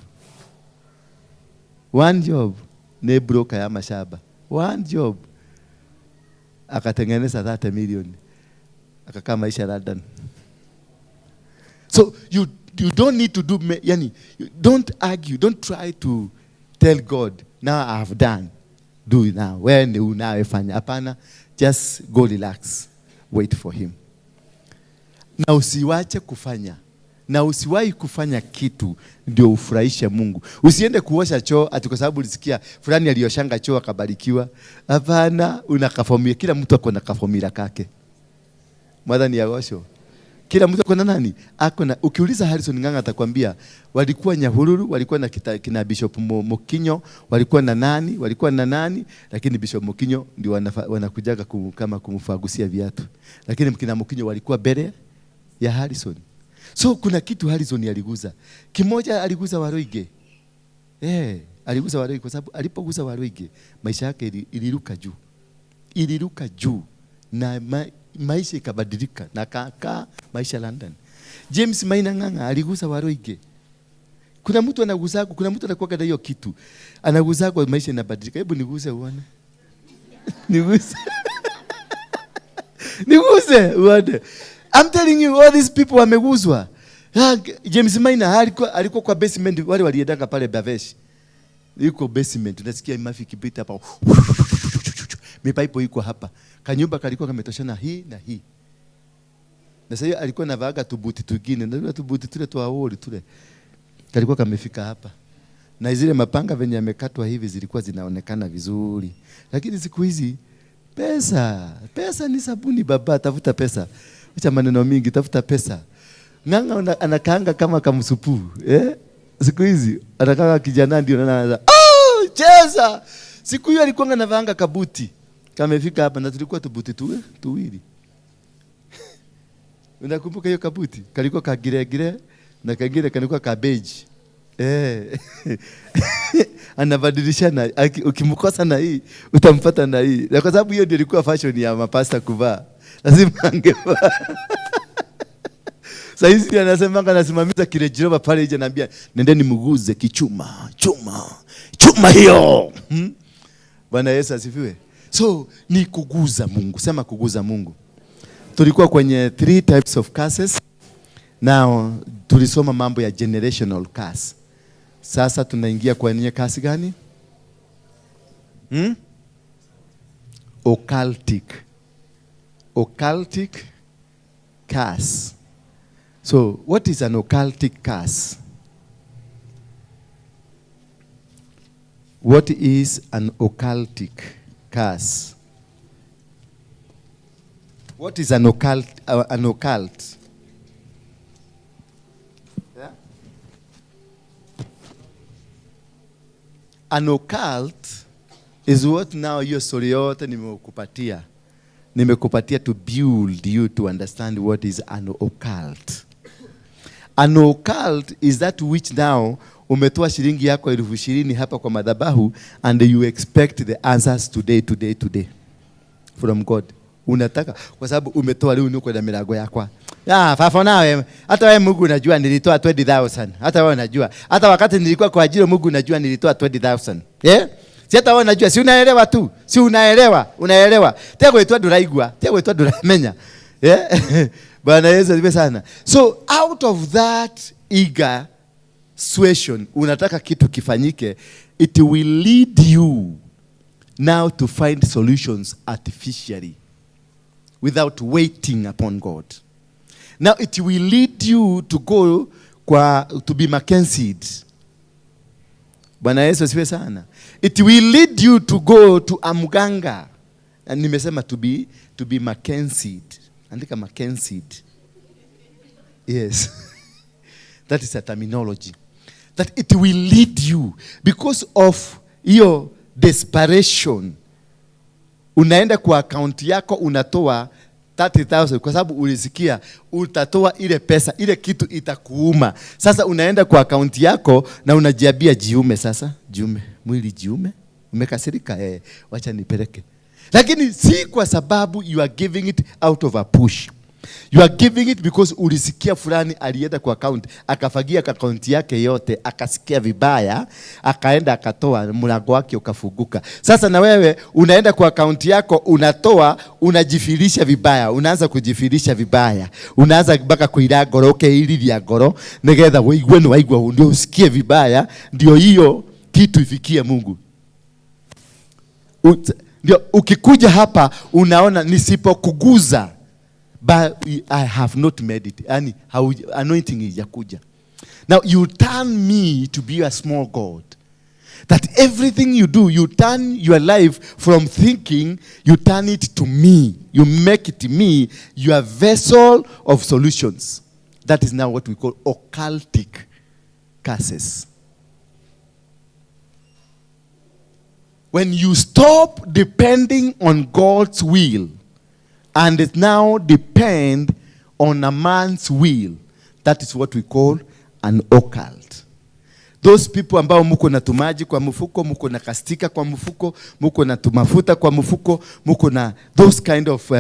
One job. Nĩ broker ya mashamba. One job. Akatengeneza 30 milioni. Akakaa maisha London. So you don't need to do, yani, you don't argue, don't try to tell God, now I have done, do it now. Wewe ni unayefanya. Hapana, just go relax, wait for him. Na usiwache kufanya. Na usiwahi kufanya kitu ndio ufurahishe Mungu. Usiende kuosha choo ati kwa sababu ulisikia fulani alioshanga choo akabarikiwa. Hapana, una kafomia. Kila mtu ako na kafomila kake. Mwathani agocwo. Kila mtu ako na nani? Ako na, ukiuliza Harrison Ng'ang'a atakwambia walikuwa Nyahururu, walikuwa na kina Bishop Mokinyo, walikuwa na nani, walikuwa na nani, lakini Bishop Mokinyo ndio wanakujaga kama kumfagusia viatu. Lakini kina Mokinyo walikuwa mbele ya Harrison. So kuna kitu Harrison aliguza. Kimoja aliguza Waruinge. Aliguza Waruinge kwa sababu alipoguza Waruinge maisha yake iliruka juu. Iliruka juu na maisha ikabadilika na kakaa maisha London. James Maina Ng'ang'a aligusa Waruinge. Kuna mtu anagusa, kuna mtu anakuwa na hiyo kitu. Anagusa kwa maisha inabadilika. Hebu niguse uone. Niguse. Niguse uone. I'm telling you, all these people wameguswa. James Maina alikuwa kwa basement, wale waliendanga pale Bavesh. Yuko basement, unasikia mafi ikipita hapa. Mipaipo iko hapa. Kanyumba kalikuwa kametoshana hii na hii. Na sasa alikuwa anavaaga tubuti tugine, na tubuti tule twa woli tule. Kalikuwa kamefika hapa. Na zile mapanga venye yamekatwa hivi zilikuwa zinaonekana vizuri. Lakini siku hizi pesa, pesa ni sabuni baba, tafuta pesa. Acha maneno mingi, tafuta pesa. Ng'ang'a anakaanga kama kamsupu, eh? Siku hizi anakaanga kijana ndio anaanza, oh, cheza. Siku hiyo alikuwa anavaanga kabuti. Kamefika hapa na tulikuwa tubuti tuwili. Unakumbuka hiyo kabuti? Kalikuwa ka gire na kagire kalikuwa ka beige. Anabadilishana, ukimkosa na hii utampata na hii. Na kwa sababu hiyo ndio ilikuwa fashion ya mapasta kuvaa. Lazima angevaa. Sasa hizi anasema anasimamisha kile jiroba pale nje, anambia nendeni mguze kichuma, chuma, chuma hiyo. Bwana Yesu asifiwe. So ni kuguza Mungu. Sema kuguza Mungu. Tulikuwa kwenye 3 types of curses. Now tulisoma mambo ya generational curse. Sasa tunaingia kwenye curse gani? Occultic. Occultic curse. So what is an occultic curse? What is an occultic curse? What is an occult? An occult? Yeah? An occult is what now hiyo story yote nimekupatia. Nimekupatia to build you to understand what is an occult. An occult is that which now umetoa shilingi yako 20,000 hapa kwa madhabahu and you expect the answers today, today, today from God. Unataka kwa sababu umetoa leo uko na milango yakwa. Fafa nawe hata wewe Mungu unajua nilitoa 20,000. Hata wewe unajua. Hata wakati nilikuwa kwa ajili Mungu unajua nilitoa 20,000. Eh? Si hata wewe unajua, si unaelewa tu. Si unaelewa, unaelewa. Tena kuitwa nduraigua, tena kuitwa nduramenya. Eh? Bwana Yesu asifiwe sana. So out of that eager situation, unataka kitu kifanyike, it will lead you now to find solutions artificially without waiting upon God. Now it will lead you to go kwa to be Mackenzie. Bwana Yesu asifiwe sana. It will lead you to go to amganga. Na nimesema to be Mackenzie. Andika Mackenzie. Yes. That is a terminology. That it will lead you because of your desperation. Unaenda kwa account yako unatoa 30,000 kwa sababu ulisikia utatoa ile pesa, ile kitu itakuuma. Sasa unaenda kwa account yako na unajiambia jiume sasa, jiume, mwili jiume, umekasirika, wacha nipeleke. Lakini si kwa sababu you are giving it out of a push. You are giving it because ulisikia fulani alienda kwa account, akafagia account yake yote, akasikia vibaya, akaenda akatoa, mlango wake ukafunguka. Sasa na wewe unaenda kwa account yako, unatoa, unajifilisha vibaya, unaanza kujifilisha vibaya. Unaanza mpaka kuira ngoro, ukeiriria ngoro, nigetha uigue ni waigua, ndio usikie vibaya, ndio hiyo kitu ifikie Mungu. Ndio ukikuja hapa unaona nisipokuguza, but I have not made it. Yani, anointing ijakuja. Now you turn me to be a small God. That everything you do, you turn your life from thinking, you turn it to me. You make it me, your vessel of solutions. That is now what we call occultic curses. When you stop depending on God's will and it now depend on a man's will, that is what we call an occult. Those people ambao muko na tumaji kwa mfuko, muko na kastika kwa mfuko, muko na tumafuta kwa mfuko, muko na those kind of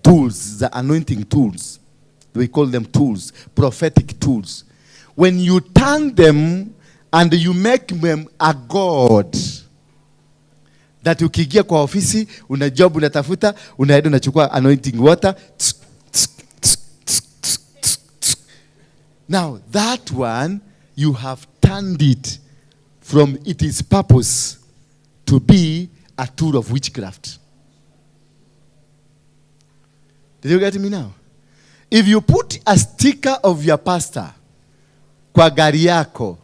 tools, the anointing tools. We call them tools, prophetic tools. When you turn them and you make them a god, that ukiingia kwa ofisi, una job unatafuta, unaenda unachukua anointing water. Tsk, tsk, tsk, tsk, tsk, tsk, tsk. Now that one, you have turned it from its purpose to be a tool of witchcraft. Did you get me now? If you put a sticker of your pastor kwa gari yako,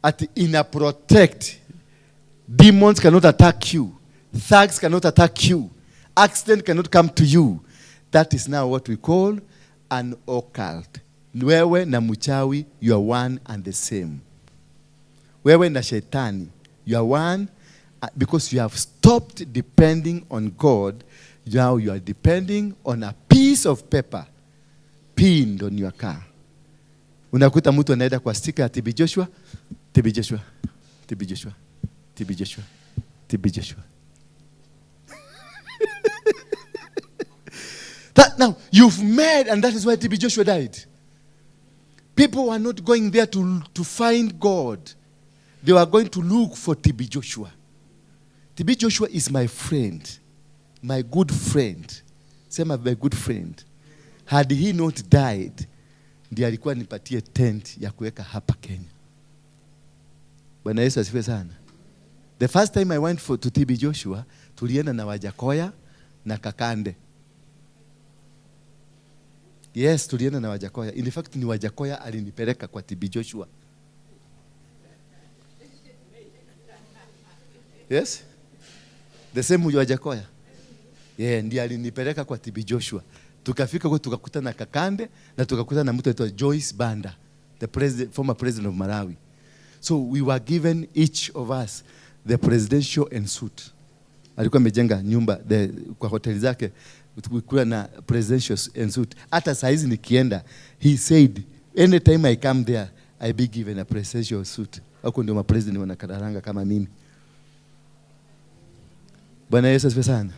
ati ina protect, demons cannot attack you, thugs cannot attack you, accident cannot come to you. That is now what we call an occult. Wewe na mchawi, you are one and the same. Wewe na shetani, you are one, because you have stopped depending on God. Now you are depending on a piece of paper pinned on your car. Unakuta mtu anaenda kwa sticker ya TB Joshua, TB Joshua, TB Joshua, TB Joshua, TB Joshua. That now you've made, and that is why TB Joshua died. People were not going there to find God. They were going to look for TB Joshua. TB Joshua is my friend, my good friend. Sema my good friend. Had he not died, ndiye alikuwa nipatie tent ya kuweka hapa Kenya. Bwana Yesu asifiwe sana. The first time I went to TB Joshua, tulienda na Wajakoya na Kakande. Yes, tulienda na Wajakoya. In fact, ni Wajakoya alinipeleka kwa TB Joshua. Yes? The same Wajakoya. Yeah, ndiye alinipeleka kwa TB Joshua. Tukafika huko tukakutana na Kakande na tukakutana na mtu anaitwa Joyce Banda, the president, former president of Malawi. So we were given, each of us, the presidential ensuite. Alikuwa amejenga nyumba kwa hoteli zake kulikuwa na presidential ensuite. Hata saa hizi nikienda, he said anytime I come there I be given a presidential suit. Huko ndio mapresident wanakaranga kama mimi. Bwana Yesu asifiwe sana.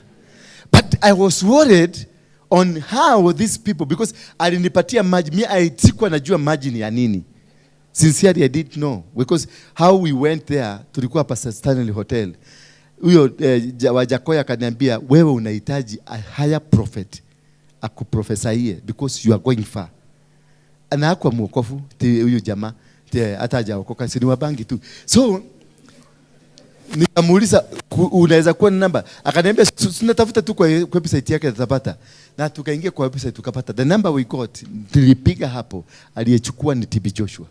But I was worried on how these people, because alinipatia maji, mi sikuwa najua maji ni ya nini. Sincerely I didn't know, because how we went there, tulikuwa hapa Stanley Hotel. Huyo Wajakoya akaniambia wewe unahitaji a higher prophet akuprofesaie because you are going far. Na hakuwa mwokofu huyu jamaa, hata hajaokoka, si ni wabangi tu. So nikamuuliza unaweza kuwa na namba? Akaniambia tunatafuta tu kwa website yake tutapata. Na tukaingia kwa website tukapata. The number we got, tulipiga hapo, aliyechukua ni TB Joshua.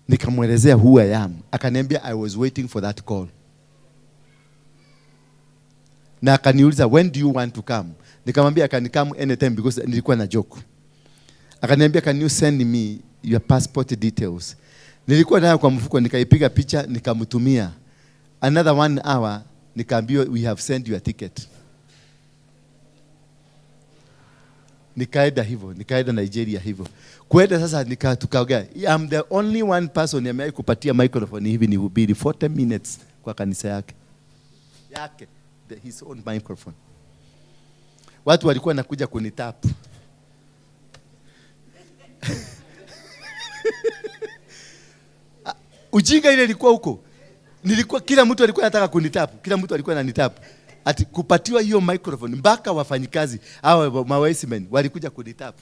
Nikamwelezea who I am. Akaniambia I was waiting for that call. Na akaniuliza when do you want to come? Nikamwambia I can come anytime because nilikuwa na joke. Akaniambia can you send me your passport details? Nilikuwa nayo kwa mfuko, nikaipiga picha nikamtumia. Another 1 hour nikaambiwa we have sent your ticket. Nikaenda hivyo, nikaenda Nigeria hivyo. Kwenda sasa tukaongea. I'm the only one person amewahi kupatia microphone hivi nihubiri 40 minutes kwa kanisa yake. Yake, his own microphone. Watu walikuwa nakuja kunitap. Ujinga ile ilikuwa huko. Nilikuwa kila mtu alikuwa anataka kunitap, kila mtu alikuwa ananitap. Ati kupatiwa hiyo microphone mpaka wafanyikazi hao mawaismen walikuja kunitap.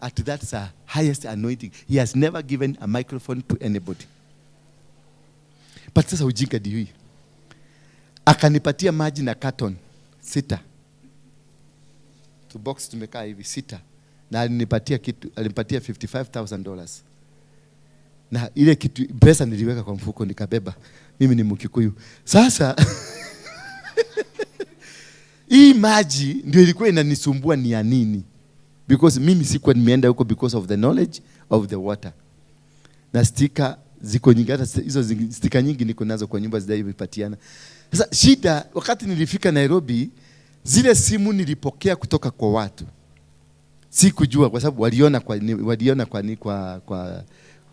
At that's a highest anointing. He has never given a microphone to anybody. But sasa ujinga ndio hii. Akanipatia maji na carton 6. Tu box tumekaa hivi 6. Na alinipatia kitu, alinipatia $55,000. Na ile kitu pesa niliweka kwa mfuko nikabeba. Mimi ni Mkikuyu. Sasa hii maji ndio ilikuwa inanisumbua ni ya nini? Because mimi sikuwa nimeenda huko because of the knowledge of the water. Na sticker ziko nyingi, hata hizo sticker nyingi niko nazo kwa nyumba zijaipatiana. Sasa shida, wakati nilifika Nairobi, zile simu nilipokea kutoka kwa watu. Sikujua kwa sababu waliona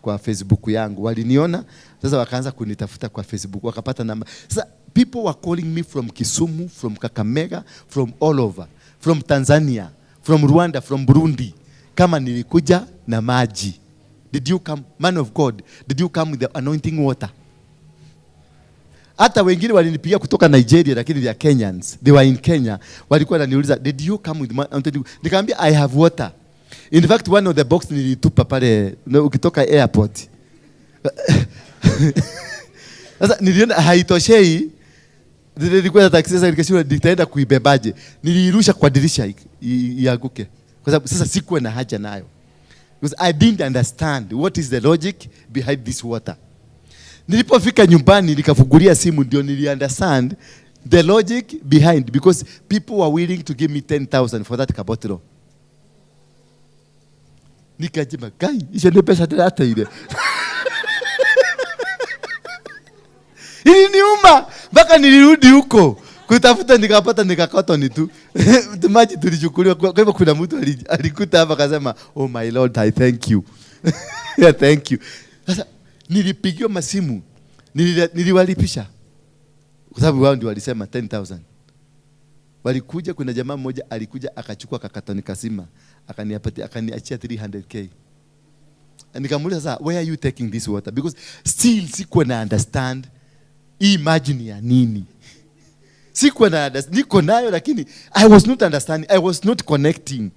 kwa Facebook yangu. Waliniona, sasa wakaanza kunitafuta kwa Facebook, wakapata namba. Sasa people were calling me from Kisumu, from Kakamega, from all over, from Tanzania, from Rwanda, from Burundi. Kama nilikuja na maji. Did you come, man of God, did you come with the anointing water? Hata wengine walinipigia kutoka Nigeria, lakini they are Kenyans. They were in Kenya. Walikuwa wananiuliza, did you come with anointing? Nikamwambia, I have water. In fact, one of the box nilitupa pale, no, ukitoka airport. Sasa niliona haitoshei. Nilikuwa na taxi, sasa nikashindwa nitaenda kuibebaje. Niliirusha kwa dirisha ianguke. Kwa sababu sasa sikuwa na haja nayo. Because I didn't understand what is the logic behind this water. Nilipofika nyumbani nikafungulia simu ndio nili understand the logic behind, because people were willing to give me 10,000 for that kabotro. Nikajima, kai, icio nĩ mbeca ndĩrateire. Iliniuma mpaka nilirudi huko kutafuta, nikapata nikakotoni tu. Maji tulichukuliwa. Kwa hivyo kuna mtu alikuta hapa akasema, oh my Lord, I thank you. Yeah, thank you. Sasa nilipigiwa masimu, niliwalipisha kwa sababu wao ndio walisema 10,000. Walikuja, kuna jamaa mmoja alikuja akachukua kakatoni kasima, akanipatia, akaniachia 300k. Nikamuuliza sasa, where are you taking this water? Because still sikuwa na understand hii maji ni ya nini. Sikuwa na understand, niko nayo lakini I was not understanding, I was not connecting.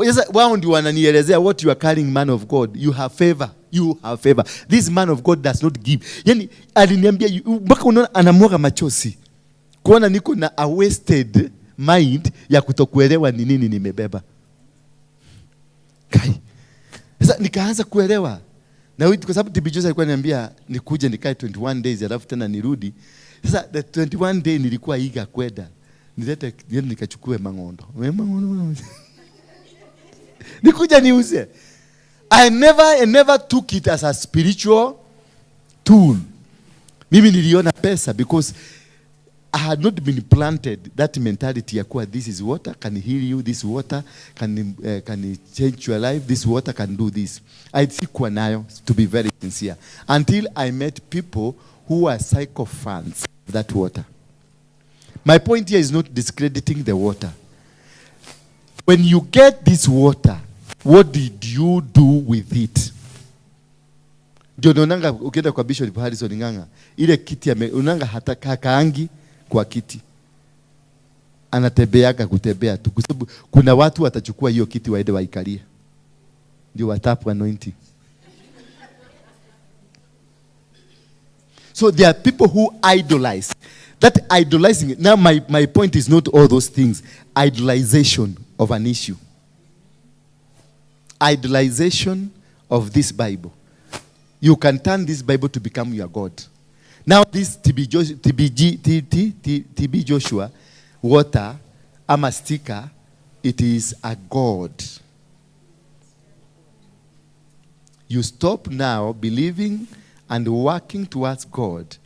Sasa wao ndio wananielezea what you are calling man of God. You have favor. You have favor. This man of God does not give. Yani aliniambia mpaka unaona anamwaga machozi. Kuona niko na a wasted mind ya kutokuelewa ni nini nimebeba. Kai. Sasa nikaanza kuelewa. Na kwa sababu TB Joshua alikuwa ananiambia nikuje nikae 21 days alafu tena nirudi. Sasa the 21 day nilikuwa eager kwenda. Nilete niende nikachukue mangondo. Wewe mangondo. Nikuja niuze. I never took it as a spiritual tool. Mimi niliona pesa because I had not been planted that mentality ya kuwa this is water can heal you, this water can change your life, this water can do this. I sikuwa nayo, to be very sincere, until I met people who are sycophants of that water. My point here is not discrediting the water. When you get this water, what did you do with it? Ndio naonanga ukienda kwa Bishop Harrison Ng'ang'a, ile kiti unaonanga hata kakaangi kwa kiti. Anatembeaga kutembea tu, kwa sababu kuna watu watachukua hiyo kiti waende waikalie. Ndio watapu anointing. So there are people who idolize. That idolizing, now my point is not all those things. Idolization of an issue. Idolization of this Bible. You can turn this Bible to become your God. Now this TB Joshua, T B G, T, T, T, T B Joshua water, ama sticker, it is a God. You stop now believing and working towards God.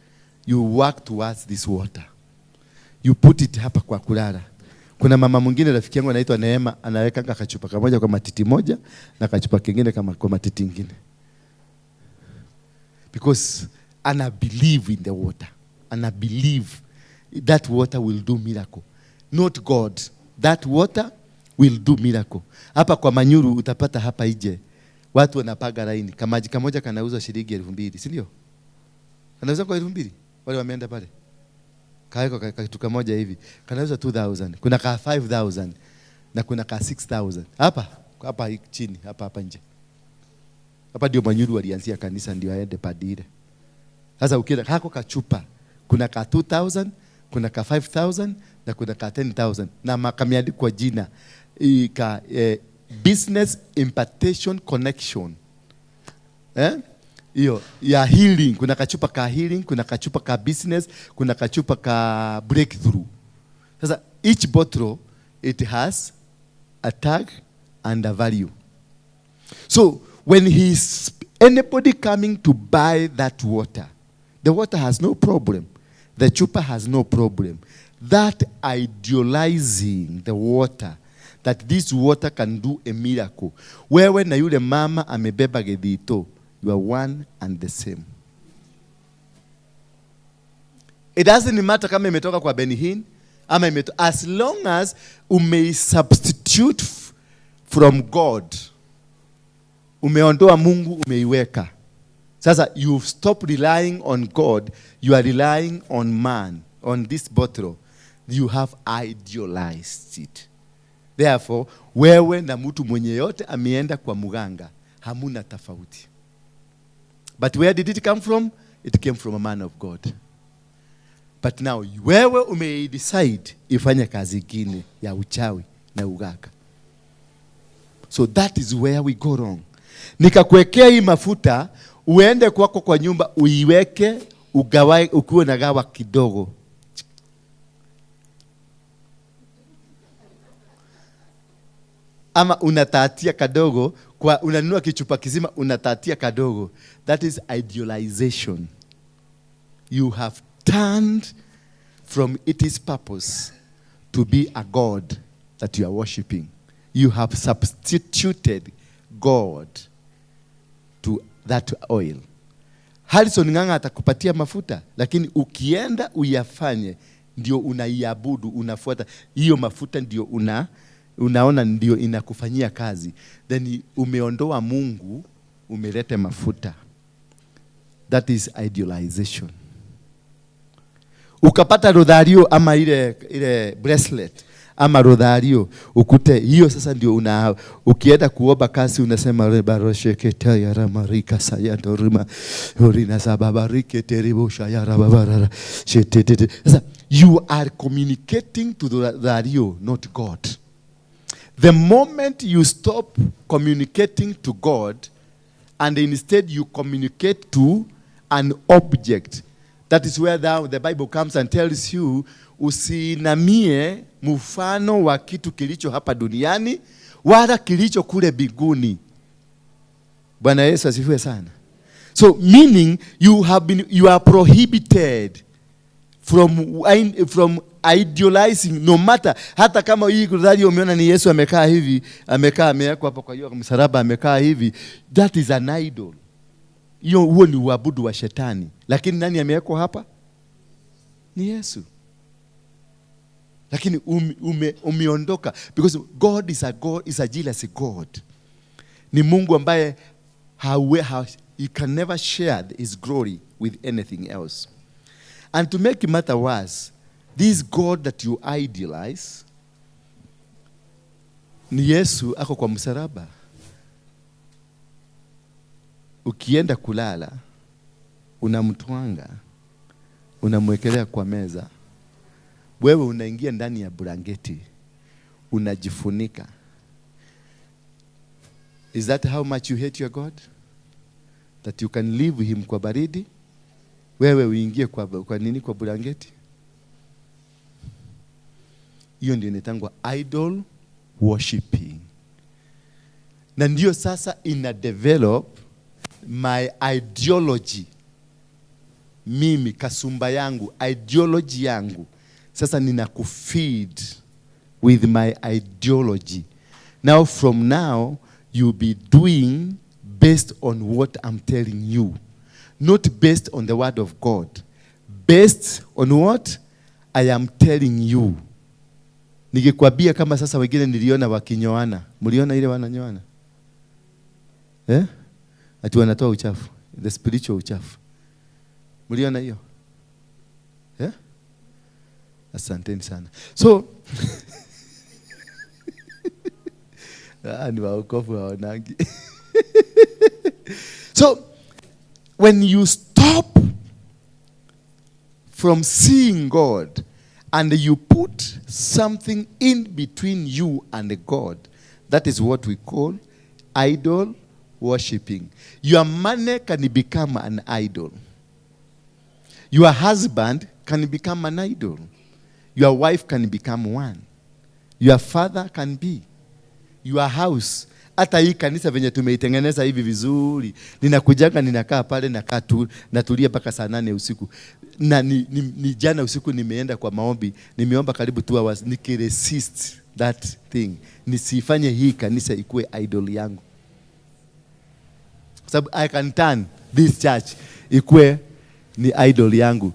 You work towards this water. You put it hapa kwa kulala. Kuna mama mwingine rafiki yangu anaitwa Neema, anaweka kachupa kamoja kwa matiti moja na kachupa kingine kama kwa matiti ingine. Because ana believe in the water. Ana believe that water will do miracle. Not God. That water will do miracle. Hapa kwa Manyuru utapata hapa nje. Watu wanapaga laini. Kamaji kamoja kanauzwa shilingi 2000, si ndio? Kanauza kwa 2000. Wale wameenda pale. Kaweka kitu kamoja hivi. Kanauza 2000. Kuna ka 5000 na kuna ka 6000. Hapa, hapa chini, hapa hapa nje. Hapa ndio Manyuru walianzia kanisa ndio aende padire. Sasa ukienda hako kachupa, kuna ka 2000, kuna ka 5000 na kuna ka 10,000 na makameandikwa jina business impartation connection. Hiyo ya healing, kuna kachupa ka healing, kuna kachupa ka business, kuna kachupa ka breakthrough. Sasa each bottle, it has a tag and a value. So when he's anybody coming to buy that water, the water has no problem. The chupa has no problem. That idealizing the water, that this water can do a miracle. Wewe na yule mama amebeba githito, you are one and the same. It doesn't matter kama imetoka kwa Benny Hinn, ama as long as umeisubstitute from God, umeondoa Mungu, umeiweka. Sasa you've stopped relying on God, you are relying on man, on this bottle. You have idealized it. Therefore, wewe na mtu mwenye yote ameenda kwa muganga, hamuna tofauti. But where did it come from? It came from a man of God. But now, wewe umeidecide ifanye kazi ingine ya uchawi na uganga. So that is where we go wrong. Nikakuwekea hii mafuta, uende kwako kwa nyumba, uiweke, ugawae, ukiwe na gawa kidogo. Ama unatatia kadogo, kwa unanunua kichupa kizima, unatatia kadogo. That is idealization. You have turned from its purpose to be a God that you are worshiping. You have substituted God to that oil. Harrison Ng'ang'a atakupatia mafuta, lakini ukienda uyafanye ndio unaiabudu, unafuata hiyo mafuta, ndio unaona ndio inakufanyia kazi. Then umeondoa Mungu, umelete mafuta. That is idealization. Ukapata rothario ama ile bracelet ama rothario, ukute hiyo sasa ndio ukienda kuomba kazi unasema rebarosheketa ya ramarika sayandorima orina sababarike teribosha ya rababarara shetete. Sasa you are communicating to the rothario, not God. The moment you stop communicating to God and instead you communicate to an object, that is where the Bible comes and tells you usiinamie mfano wa kitu kilicho hapa duniani wala kilicho kule mbinguni. Bwana Yesu asifiwe sana. So meaning you are prohibited from idealizing, no matter hata kama hii kudhani umeona ni Yesu amekaa hivi, amekaa amewekwa hapa kwa hiyo msalaba amekaa hivi, that is an idol. Hiyo huo ni uabudu wa shetani. Lakini nani amewekwa hapa? Ni Yesu. Lakini umeondoka because God is a God, is a jealous God. Ni Mungu ambaye he can never share his glory with anything else. And to make it matter worse, this God that you idealize ni Yesu ako kwa msalaba. Ukienda kulala unamtwanga, unamwekelea kwa meza, wewe unaingia ndani ya blanketi unajifunika. Is that how much you hate your God? That you can leave him kwa baridi, wewe uingie kwa nini, kwa blanketi? Hiyo ndio inaitangwa idol worshiping. Na ndio sasa ina develop my ideology. Mimi kasumba yangu, ideology yangu. Sasa ninakufeed with my ideology. Now from now you'll be doing based on what I'm telling you. Not based on the word of God. Based on what I am telling you. Nikikwambia kama sasa wengine niliona wakinyoana. Mliona ile wananyoana? Ati wanatoa uchafu, the spiritual uchafu. Mliona hiyo? Asanteni sana. So ni waokofu hawanangi. So when you stop from seeing God and you put something in between you and God, that is what we call idol worshiping. Your money can become an idol. Your husband can become an idol. Your wife can become one. Your father can be. Your house. Hata hii kanisa venye tumeitengeneza hivi vizuri, ninakujaga, ninakaa pale, nakaa tu, natulia mpaka saa 8 usiku. Na ni jana usiku nimeenda kwa maombi, nimeomba karibu 2 hours nikiresist that thing, nisifanye hii kanisa ikuwe idol yangu, kwa sababu I can turn this church ikuwe ni idol yangu.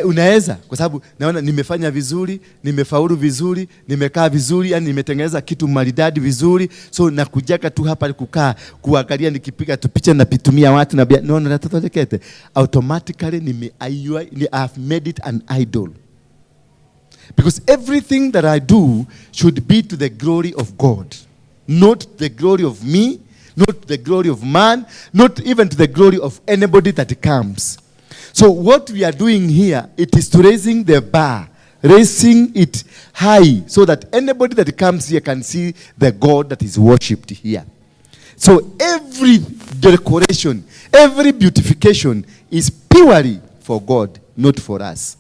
Unaweza, kwa sababu naona nimefanya vizuri, nimefaulu vizuri, nimekaa vizuri, yani nimetengeneza kitu maridadi vizuri, so nakujaga tu hapa kukaa kuangalia, nikipiga tu picha napitumia watu na no no natatolekete automatically nime I have made it an idol, because everything that I do should be to the glory of God, not the glory of me, not the glory of man, not even to the glory of anybody that comes. So what we are doing here, it is to raising the bar, raising it high, so that anybody that comes here can see the God that is worshipped here. So every decoration, every beautification is purely for God, not for us.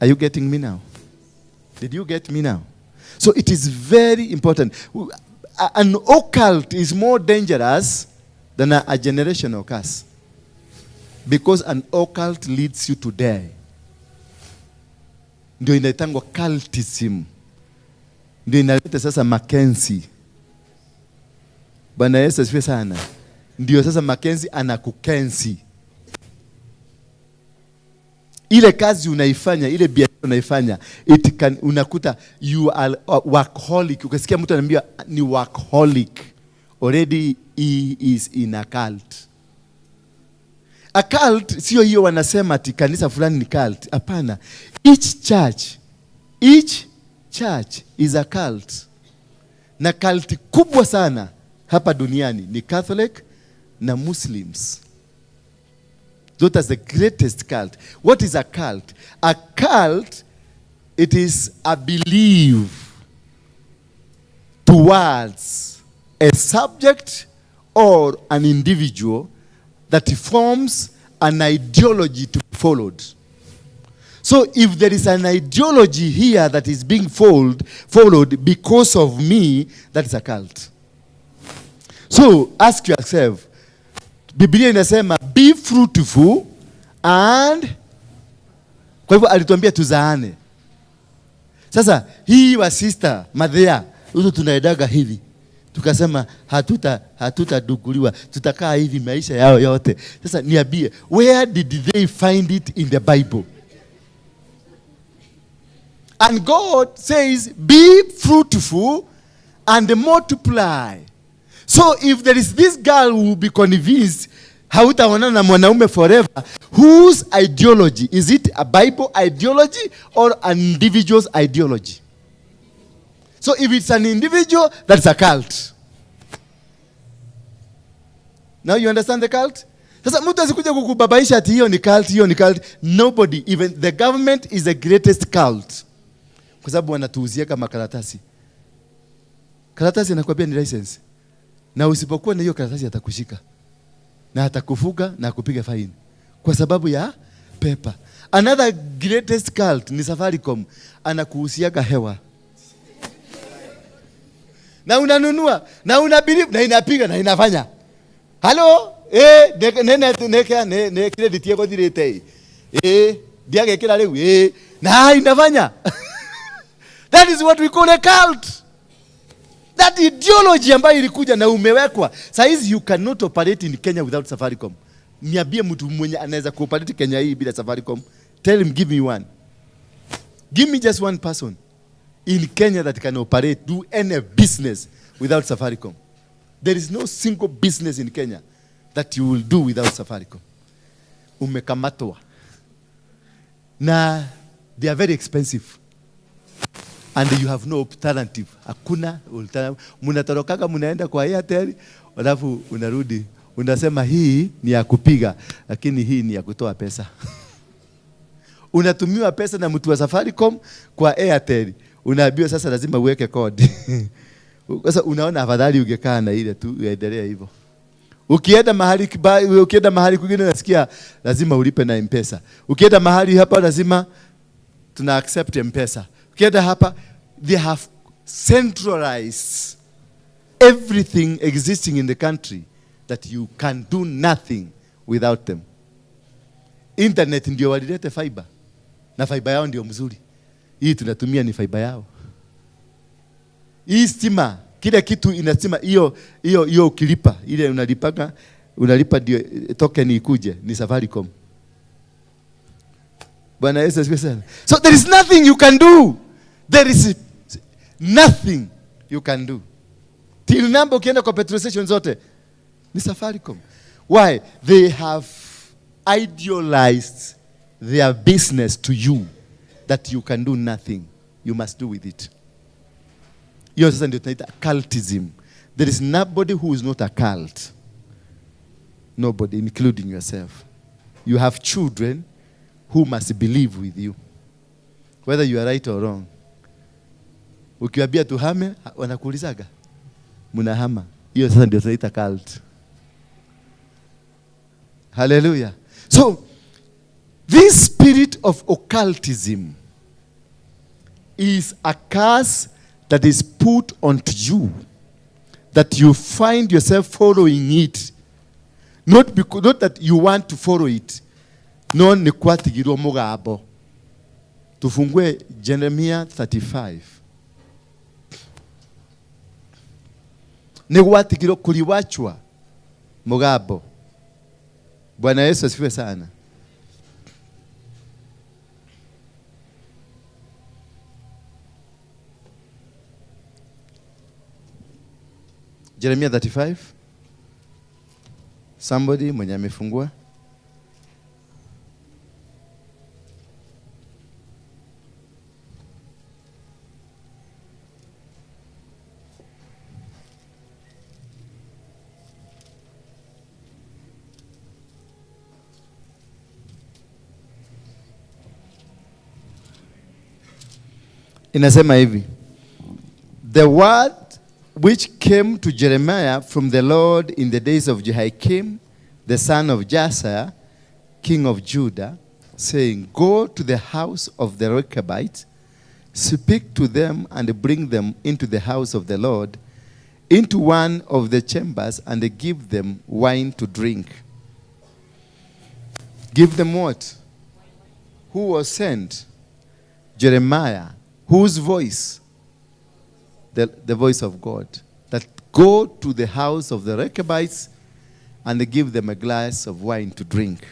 Are you getting me now? Did you get me now? So it is very important. An occult is more dangerous than a generational curse, because an occult leads you to die. Ndio inaitangwa cultism. Ndio inaleta sasa Mackenzie. Bwana Yesu asifiwe sana. Ndio sasa Mackenzie anakukensi. Ile kazi unaifanya, ile biashara unaifanya, unakuta you are a workaholic. Ukisikia mtu anaambia ni workaholic, already he is in a cult. A cult sio hiyo wanasema ati kanisa fulani ni cult. Hapana. Each church is a cult. Na cult kubwa sana hapa duniani ni Catholic na Muslims. Those are the greatest cult. What is a cult? A cult, it is a belief towards a subject or an individual that forms an ideology to be followed. So if there is an ideology here that is being followed because of me, that is a cult. So ask yourself, Biblia inasema be fruitful and, kwa hivyo alituambia tuzaane. Sasa hii wa sister Madhea, huzo tunaendaga hivi. Tukasema hatutadukuliwa, tutakaa hivi maisha yao yote. Sasa niambie, where did they find it in the Bible? And God says, be fruitful and multiply. So if there is this girl who will be convinced hautaonana na mwanaume forever, whose ideology? Is it a Bible ideology or an individual's ideology? So if it's an individual, that's a cult. Now you understand the cult? Sasa mtu asikuja kukubabaisha ati hiyo ni cult, hiyo ni cult. Nobody, even the government is the greatest cult. Kwa sababu wanatuuzia kama karatasi. Karatasi inakwambia ni license. Na usipokuwa na hiyo karatasi atakushika. Na atakufuga na akupiga fine. Kwa sababu ya paper. Another greatest cult ni Safaricom. Anakuuziaga hewa. Na unanunua, na una believe, na inapiga na inafanya. Hello? Ne ne ne ne ne ne credit yako thirite. Ndiagekira riu. Na inafanya. That is what we call a cult. That ideology ambayo ilikuja na umewekwa. Saizi you cannot operate in Kenya without Safaricom. Niambie mtu mwenye anaweza kuoperate Kenya hii bila Safaricom. Tell him, give me one. Give me just one person in Kenya that can operate, do any business without Safaricom. There is no single business in Kenya that you will do without Safaricom. Umekamatwa. Na they are very expensive. And you have no alternative. Hakuna alternative. Munatorokaga munaenda kwa Airtel, alafu unarudi unasema hii ni ya kupiga, lakini hii ni ya kutoa pesa. Unatumiwa pesa na mtu wa Safaricom kwa Airtel. Unaambiwa sasa lazima uweke code. Sasa unaona afadhali ungekaa na ile tu uendelee hivyo. Ukienda mahali kwingine nasikia lazima ulipe na M-Pesa. Ukienda mahali hapa lazima tuna accept M-Pesa. Ukienda hapa, they have centralized everything existing in the country that you can do nothing without them. Internet ndio walilete fiber. Na fiber yao ndio mzuri. Hii tunatumia ni fiber yao. Hii stima, kila kitu ina stima hiyo hiyo hiyo ukilipa, ile unalipaga, unalipa ndio token ikuje ni Safaricom. Bwana Yesu asifiwe sana. So there is nothing you can do. There is nothing you can do. Till number ukienda kwa petrol station zote ni Safaricom. Why? They have idealized their business to you that you can do nothing. You must do with it. Hiyo sasa ndio tunaita cultism. There is nobody who is not a cult. Nobody, including yourself. You have children who must believe with you, whether you are right or wrong. Ukiwaambia tuhame, wanakuulizaga mnahama. Hiyo sasa ndio tunaita cult. Hallelujah. So this spirit of occultism is a curse that is put onto you, that you find yourself following it. Not because, not that you want to follow it. No, ni kwatigirwo mugambo. Tufungue Jeremiah 35. Ni gwatigirwo kuliwachwa mugambo. Bwana Yesu asifiwe sana. Jeremiah 35. Somebody mwenye amefungua. Inasema hivi. The word which came to Jeremiah from the Lord in the days of Jehoiakim, the son of Josiah, king of Judah, saying, Go to the house of the Rechabites, speak to them and bring them into the house of the Lord, into one of the chambers, and give them wine to drink. Give them what? Who was sent? Jeremiah. Whose voice? The voice of God. That go to the house of the Rechabites and give them a glass of wine to drink.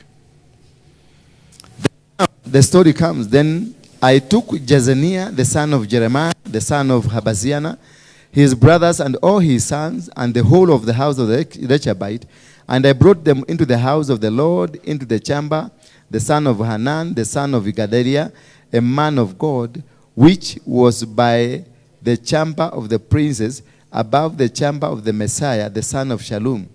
The story comes. Then I took Jezaniah, the son of Jeremiah, the son of Habaziah, his brothers and all his sons, and the whole of the house of the Rechabite, and I brought them into the house of the Lord, into the chamber, the son of Hanan, the son of Gedaliah, a man of God, which was by the chamber of the princes, above the chamber of the Messiah, the son of Shallum,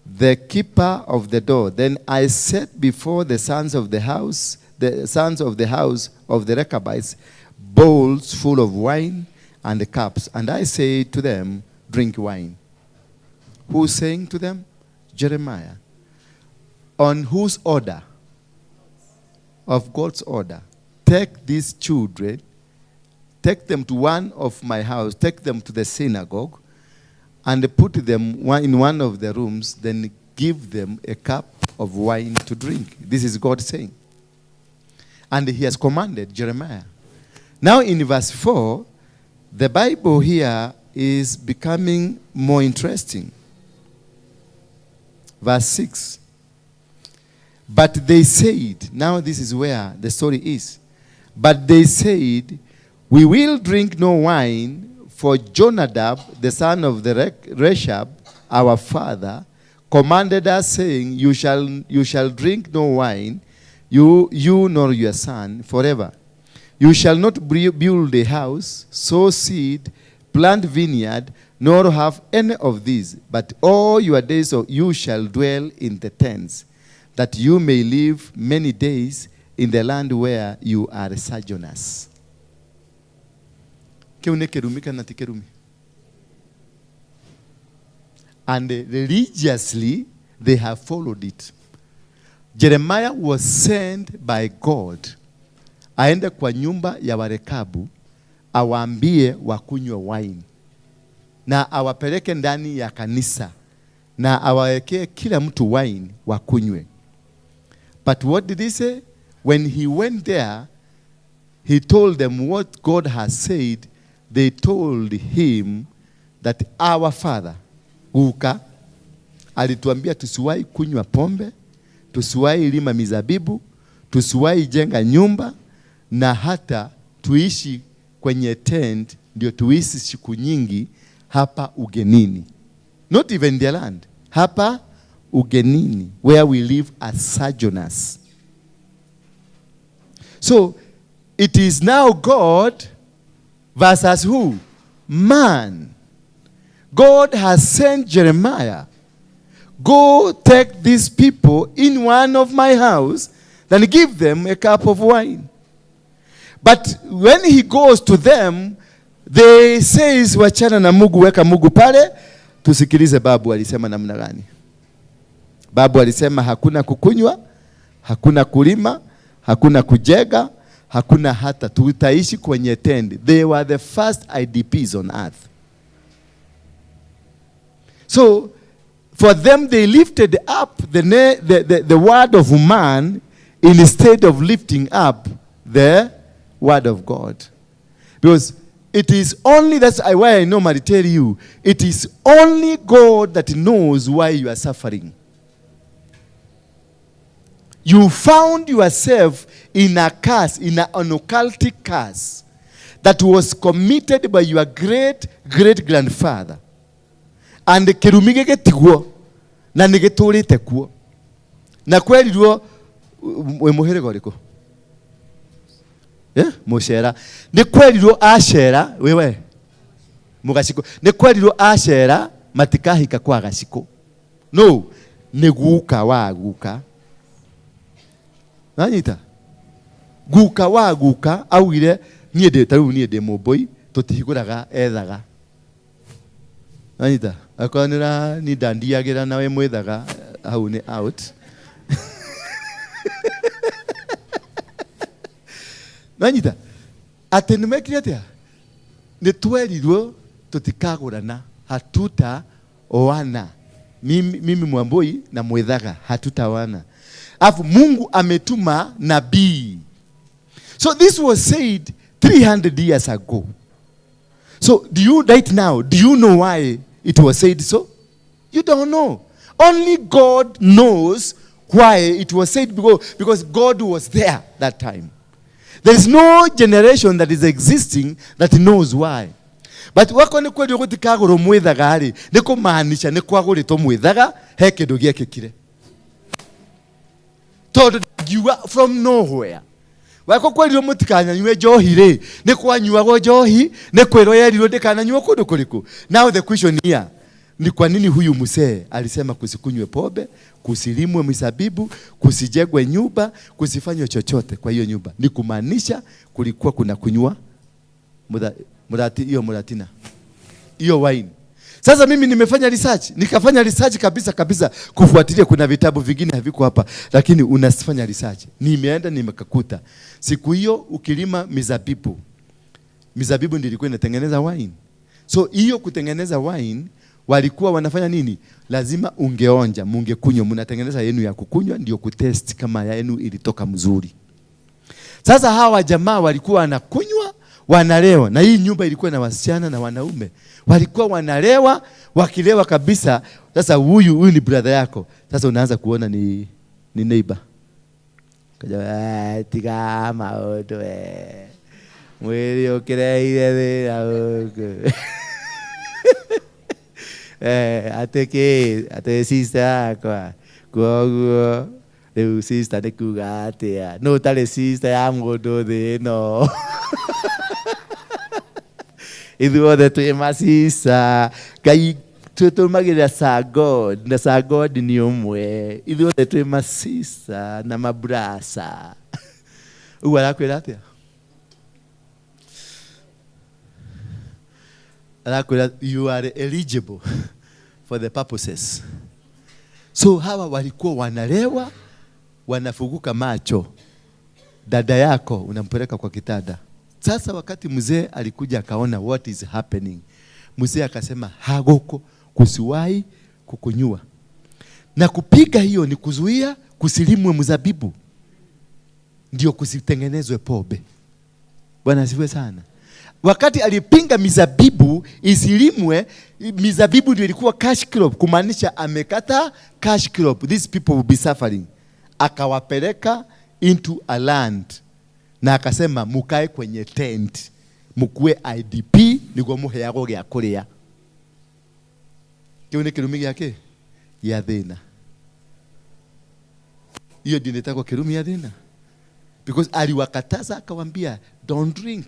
the keeper of the door. Then I set before the sons of the house, the sons of the house of the Rechabites, bowls full of wine and the cups. And I say to them, drink wine. Who's saying to them? Jeremiah. On whose order? Of God's order. Take these children, take them to one of my house, take them to the synagogue, and put them in one of the rooms, then give them a cup of wine to drink. This is God saying. And he has commanded Jeremiah. Now in verse 4, the Bible here is becoming more interesting. Verse 6. But they said, now this is where the story is. But they said, we will drink no wine, for Jonadab, the son of the Rechab, our father, commanded us, saying, you shall drink no wine, you nor your son, forever. You shall not build a house, sow seed, plant vineyard, nor have any of these, but all your days you shall dwell in the tents, that you may live many days in the land where you are sojourners. Kiu nĩ kĩrumi kana ti kĩrumi? And religiously, they have followed it. Jeremiah was sent by God aende kwa nyumba ya Warekabu awaambie wakunywe wine na awapeleke ndani ya kanisa na awawekee kila mtu wine wakunywe. But what did he say? When he went there, he told them what God has said. They told him that our father, Guka, alituambia tusiwahi kunywa pombe, tusiwahi lima mizabibu, tusiwahi jenga nyumba, na hata tuishi kwenye tent, ndio tuishi siku nyingi hapa ugenini. Not even their land. Hapa ugenini, where we live as sojourners. So, it is now God versus who? Man. God has sent Jeremiah. Go take these people in one of my house, then give them a cup of wine. But when he goes to them, they says, wachana na Mungu, weka Mungu pale, tusikilize babu alisema namna gani. Babu alisema hakuna kukunywa, hakuna kulima, hakuna kujenga, hakuna hata tutaishi kwenye tent. They were the first IDPs on earth. So for them, they lifted up the word of man instead of lifting up the word of God. Because it is only, that's why I normally tell you, it is only God that knows why you are suffering. You found yourself in a curse, in an occultic curse that was committed by your great-great-grandfather. And kirumi gĩgĩtigwo na nĩ gĩtũrĩte kuo. Na kwerirwo wĩ mũhĩrĩga ũrĩkũ? Mũcera. Nĩ kwerirwo acera, wewe mũgacikũ. Nĩ kwerirwo acera matikahika kwa gacikũ. No, nĩ guka wa guka. Nanyita? Guka wa guka augire niĩ ndĩ ta rĩu niĩ ndĩ mũmbũi tũtihingũraga ethaga. Nanyita? Akorwo nĩ ũranindandiagĩra na wĩ mwĩthaga hau nĩ out. Nanyita? Atĩ nĩ mekire atĩa? Nĩ twerirwo tũtikagũrana, hatutaoana. Mimi Mwambui na mwithaga hatutaoana. Alafu Mungu ametuma nabii. So this was said 300 years ago. So do you right now, do you know why it was said so? You don't know. Only God knows why it was said, because God was there that time. There is no generation that is existing that knows why. But wako ni kweli gutikagurwo mwithaga ri, ni kumaanisha ni kwagũrĩtwo mwithaga he kĩndũ gĩekĩkire. Tondũ ngiuga from nowhere. Wako kwerirwo mũtikananyue njohi rĩ, nĩ kwanyuagwo njohi, nĩ kwĩrwo yerirwo ndĩkananyuo kũndũ kũrĩkũ. Now the question here, ni kwa nini huyu mzee alisema kusikunywe pombe, kusilimwe mizabibu, kusijengwe nyumba, kusifanywe chochote kwa hiyo nyumba? Ni kumaanisha kulikuwa kuna kunywa murati, hiyo muratina, hiyo wine. Sasa mimi nimefanya research, nikafanya research kabisa kabisa kufuatilia. Kuna vitabu vingine haviko hapa, lakini unafanya research. Nimeenda nimekakuta siku hiyo ukilima mizabibu, mizabibu ndio ilikuwa inatengeneza wine. So hiyo kutengeneza wine walikuwa wanafanya nini? Lazima ungeonja, mungekunywa, mnatengeneza yenu ya kukunywa ndio kutest kama yenu ilitoka mzuri. Sasa hawa jamaa walikuwa wanakunywa, wanalewa, na hii nyumba ilikuwa na wasichana na wanaume. Walikuwa wanalewa, wakilewa kabisa. Sasa huyu ni brother yako. Sasa unaanza kuona ni neighbor. Kaja, tiga maũndũ, Mwĩrĩ ũkĩrehire thĩna gũkũ. Atĩ kĩ, atĩ sister yakwa. Kwoguo rĩu sister nĩ kuga atĩa? Nũ ũtarĩ sister ya mũndũ thĩ ĩno? Ithuothe twĩ masista. Ngai twĩtũmagĩra sa God, na sa God nĩ ũmwe. Ithuothe twĩ masista na mabrasa. Ũguo arakwĩra atĩa? Arakwĩra you are eligible For the purposes. So hawa walikuwa wanalewa, wanafuguka macho. Dada yako unampeleka kwa kitanda. Sasa wakati mzee alikuja akaona what is happening, mzee akasema hagoko kusiwahi kukunyua. Na kupiga hiyo ni kuzuia kusilimwe mzabibu, ndio kusitengenezwe pombe. Bwana asifiwe sana. Wakati alipinga mizabibu isilimwe, mizabibu ndio ilikuwa cash crop, kumaanisha amekata cash crop. These people will be suffering. Akawapeleka into a land na akasema mukae kwenye tent, mukue IDP niguo muheagwo gĩa kũrĩa. Kĩu nĩ kĩrumi gĩa gĩa thĩna. Hiyo ndio inaitwa kirumi ya thĩna, because aliwakataza akawambia don't drink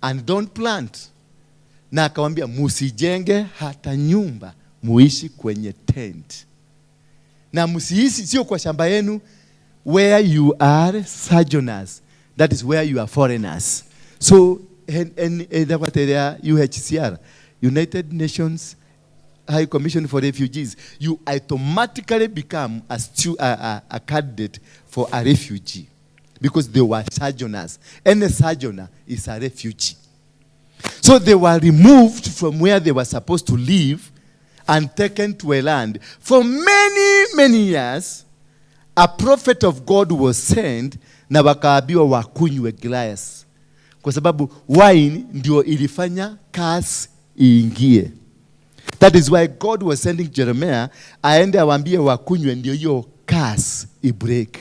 and don't plant, na akawambia musijenge hata nyumba, muishi kwenye tent na msiishi, sio kwa shamba yenu, where you are sojourners, that is where you are foreigners. So UHCR, United Nations High Commission for Refugees, you automatically become a candidate for a refugee because they were sojourners. Any sojourner is a refugee. So they were removed from where they were supposed to live and taken to a land. For many, many years, a prophet of God was sent na wakaambiwa wakunywe glass, kwa sababu wine ndio ilifanya curse iingie. That is why God was sending Jeremiah aende awaambie wakunywe ndio hiyo curse ibreak.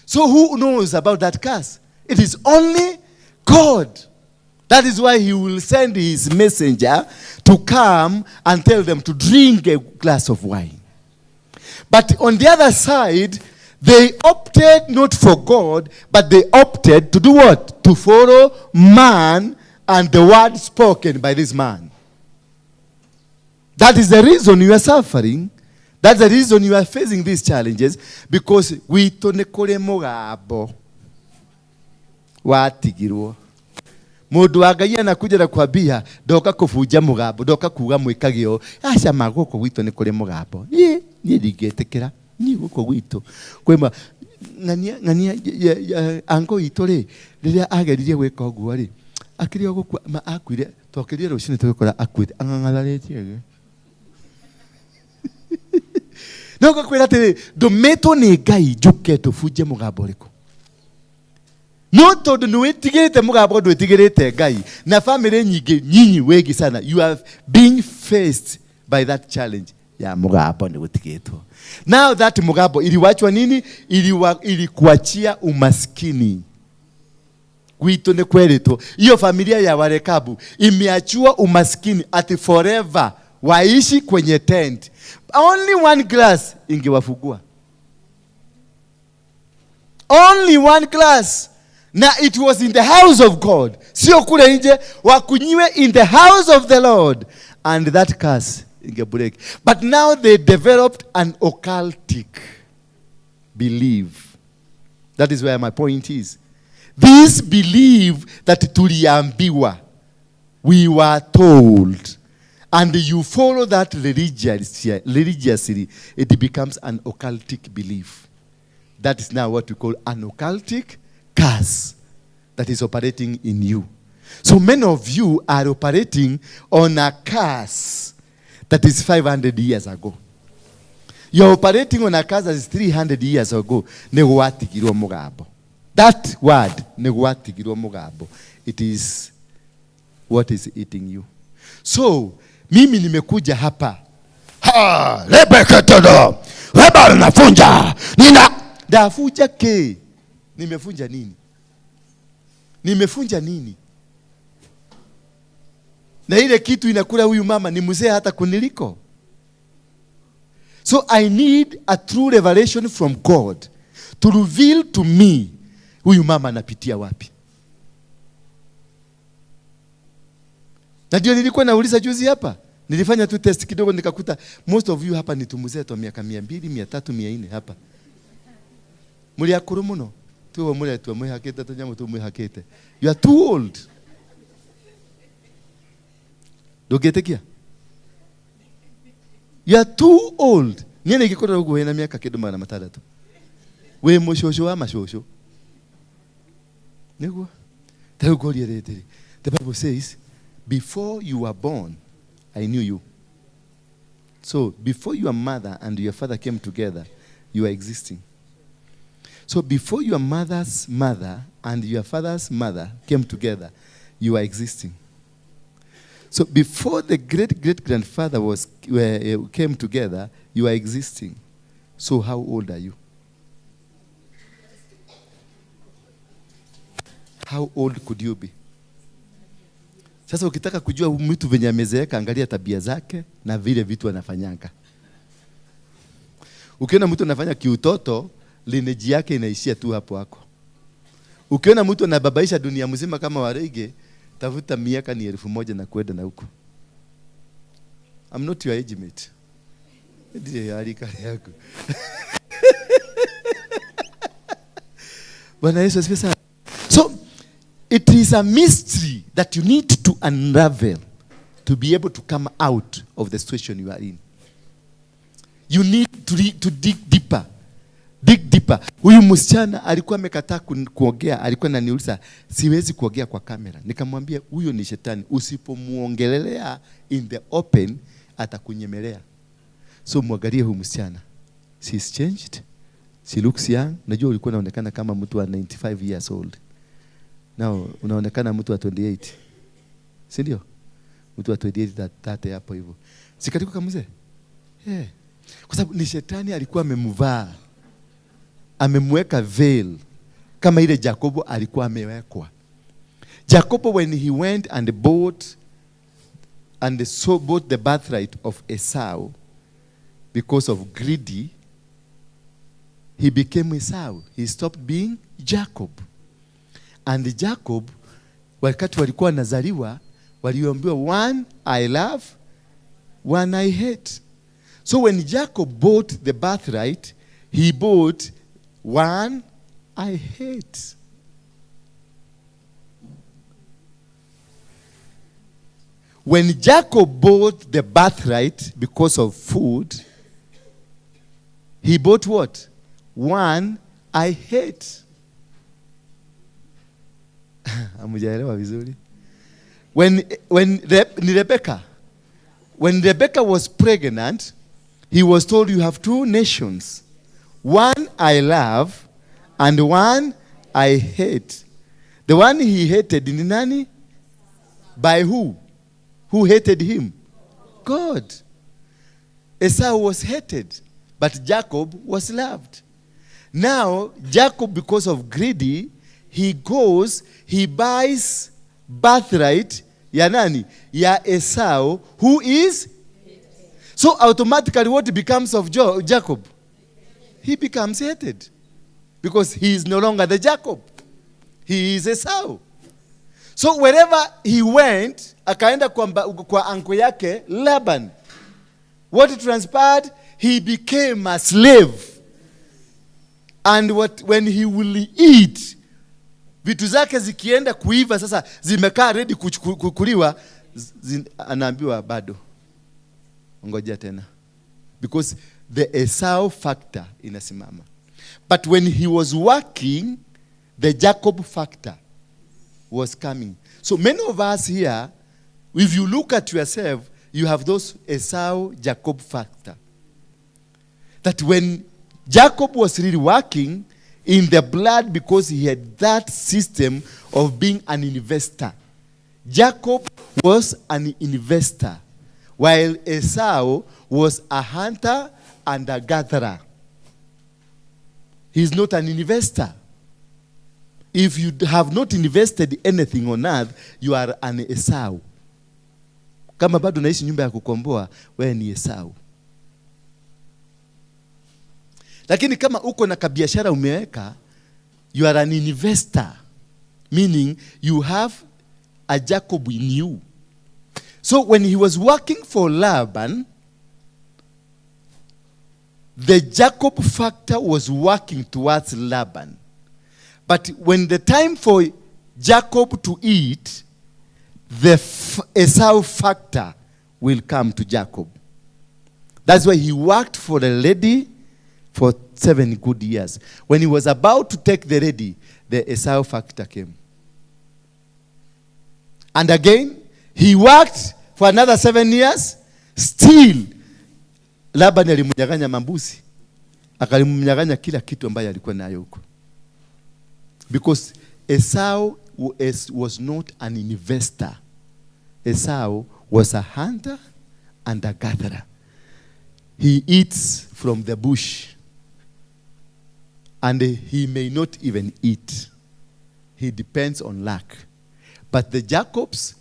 So who knows about that curse? It is only God. That is why he will send his messenger to come and tell them to drink a glass of wine. But on the other side, they opted not for God, but they opted to do what? To follow man and the word spoken by this man. That is the reason you are suffering. That's the reason you are facing these challenges, because gwitũ nĩ kũrĩ mũgambo watigirwo. Mũndũ wa Ngai anakuja na kwambia ndoka kũbunja mũgambo, ndoka kuga mwĩkage ũũ. Aca ma, gũkũ gwitũ nĩ kũrĩ mũgambo. Niĩ niĩ ndingĩtĩkĩra. Niĩ gũkũ gwitũ kwĩ ng'ania ng'ania ango itũ rĩ, rĩrĩa ageririe gwĩka ũguo rĩ, akĩrĩ o gũkua ma akuire, twokĩrire rũcinĩ tũgĩkora akuĩte ang'ang'atharĩtie ũguo. No ngakwĩra atĩrĩ, ndũmĩtwo nĩ Ngai njũke tũbunje mũgambo ũrĩkũ? No tondũ nĩ wĩtigĩrĩte mũgambo, ndwĩtigĩrĩte Ngai. Na family nyingĩ, nyinyi wengi sana, you have been faced by that challenge ya mũgambo nĩ gũtigĩtwo. Now that mũgambo iliwachwa nini? Ilikuachia umaskini. Gwitũ nĩ kweritwo hiyo familia ya Warekabu imeachiwa umaskini ati forever waishi kwenye tent. Only one glass ingewafugua. Only one glass. Na it was in the house of God. Sio kule nje, wakunyiwe in the house of the Lord. And that curse ingebreak. But now they developed an occultic belief. That is where my point is. This belief that tuliambiwa, we were told, and you follow that religiously, it becomes an occultic belief. That is now what we call an occultic curse that is operating in you. So many of you are operating on a curse that is 500 years ago. You're operating on a curse that is 300 years ago. Nĩ gwatigirwo mũgambo. That word, nĩ gwatigirwo mũgambo, it is what is eating you. So, mimi nimekuja hapa. Ha, lebeketodo. Weba nafunja. Nina Ndafunja ke. Nimefunja nini? Nimefunja nini? Na ile kitu inakula huyu mama ni mzee hata kuniliko. So I need a true revelation from God to reveal to me huyu mama anapitia wapi. Na ndio nilikuwa nauliza juzi hapa. Nilifanya tu test kidogo nikakuta most of you hapa ni tumzee twa miaka 200, 300, 400 hapa. Muri akuru muno. Tuwe muretwa mwihakite tunyamu tu mwihakite. You are too old. Ndũngĩtĩkia? You are too old. Niĩ nĩngĩkorwo ũguo wĩna mĩaka kĩndũ 600. Wĩ mũcũcũ wa macũcũ. Nĩguo. Ta rĩu ngũrie rĩrĩ. The Bible says, before you were born, I knew you. So before your mother and your father came together, you are existing. So before your mother's mother and your father's mother came together, you are existing. So before the great-great-grandfather came together, you are existing. So how old are you? How old could you be? Sasa ukitaka kujua mtu venye amezeeka, angalia tabia zake na vile vitu anafanyanga. Ukiona mtu anafanya kiutoto, lineage yake inaishia tu hapo hako. Ukiona mtu anababaisha dunia mzima kama Warege, tafuta miaka ni 1000 na kwenda na huko. I'm not your age mate. Ndiye alika yako. Bwana Yesu asifiwe sana. So it is a mystery that you need to unravel to be able to come out of the situation you are in. You need to dig deeper. Dig deeper. Huyu msichana alikuwa amekataa kuongea, alikuwa ananiuliza siwezi kuongea kwa kamera. Nikamwambia huyo ni shetani, usipomuongelelea in the open atakunyemelea. So muangalie huyu msichana. She is changed. She looks young. Najua ulikuwa unaonekana kama mtu wa 95 years old. Now unaonekana mtu wa 28. Si ndio? Mtu wa 28, 30 hapo hivyo. Sikaliko kama mzee? Yeah. Kwa sababu ni shetani alikuwa amemvaa. Amemweka veil kama ile Jacobo alikuwa amewekwa. Jacobo, when he went and bought and so bought the birthright of Esau because of greedy, he became Esau. He stopped being Jacob. And Jacob, wakati walikuwa wanazaliwa, waliambiwa one I love, one I hate. So when Jacob bought the birthright, he bought one I hate. When Jacob bought the birthright because of food, he bought what? One I hate. Hamujaelewa vizuri? When Rebecca was pregnant, he was told you have two nations. One I love and one I hate. The one he hated ni nani? By who? Who hated him? God. Esau was hated, but Jacob was loved. Now, Jacob, because of greedy, he goes, he buys birthright ya nani? Ya Esau, who is? So automatically what becomes of Jacob? He becomes hated because he is no longer the Jacob. He is Esau. So wherever he went, akaenda kwa uncle yake Laban. What transpired? He became a slave. And when he will eat, vitu zake zikienda kuiva sasa zimekaa ready kukuliwa, anaambiwa bado. Ngoja tena. Because the Esau factor inasimama. But when he was working, the Jacob factor was coming. So many of us here, if you look at yourself, you have those Esau Jacob factor. That when Jacob was really working in the blood, because he had that system of being an investor. Jacob was an investor, while Esau was a hunter and a gatherer. He's not an investor. If you have not invested anything on earth, you are an Esau. Kama bado unaishi nyumba ya kukomboa, wewe ni Esau. Lakini kama uko na kabiashara umeweka, you are an investor. Meaning you have a Jacob in you. So when he was working for Laban, the Jacob factor was working towards Laban. But when the time for Jacob to eat, the Esau factor will come to Jacob. That's why he worked for the lady for 7 good years. When he was about to take the lady, the Esau factor came. And again, he worked for another 7 years. Still, Laban alimnyang'anya mambuzi. Akalimnyang'anya kila kitu ambaye alikuwa nayo huko. Because Esau was not an investor. Esau was a hunter and a gatherer. He eats from the bush. And he may not even eat. He depends on luck. But the Jacobs,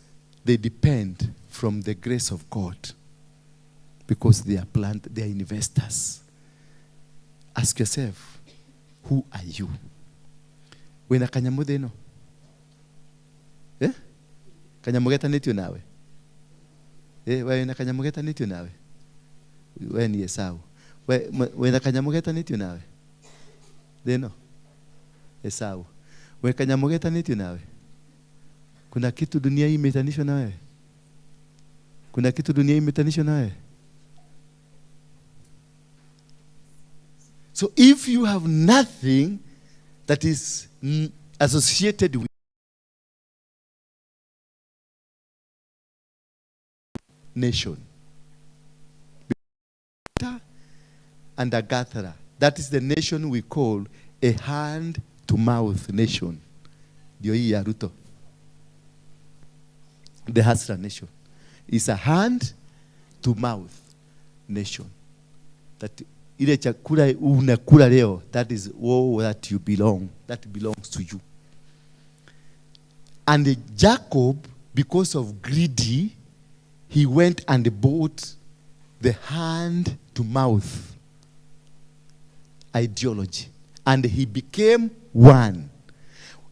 they depend from the grace of God. Because they are plant, they are investors. Ask yourself, who are you? Wena kanyamu thino? Eh? Kanyamu getanĩtio nawe? Eh, wena kanyamu getanĩtio nawe? We ni Esau. Wena kanyamu getanĩtio nawe? Thino? Esau. We kanyamu getanĩtio nawe? Kuna kitu dunia hii imetanishwa na wewe? Kuna kitu dunia hii imetanishwa na wewe? So if you have nothing that is associated with nation, and a gatherer, that is the nation we call a hand-to-mouth nation. Ndio hii ya Ruto. The hustler nation is a hand-to-mouth nation. That ile chakula unakula leo, that is all that you belong, that belongs to you. And Jacob, because of greedy, he went and bought the hand-to-mouth ideology. And he became one.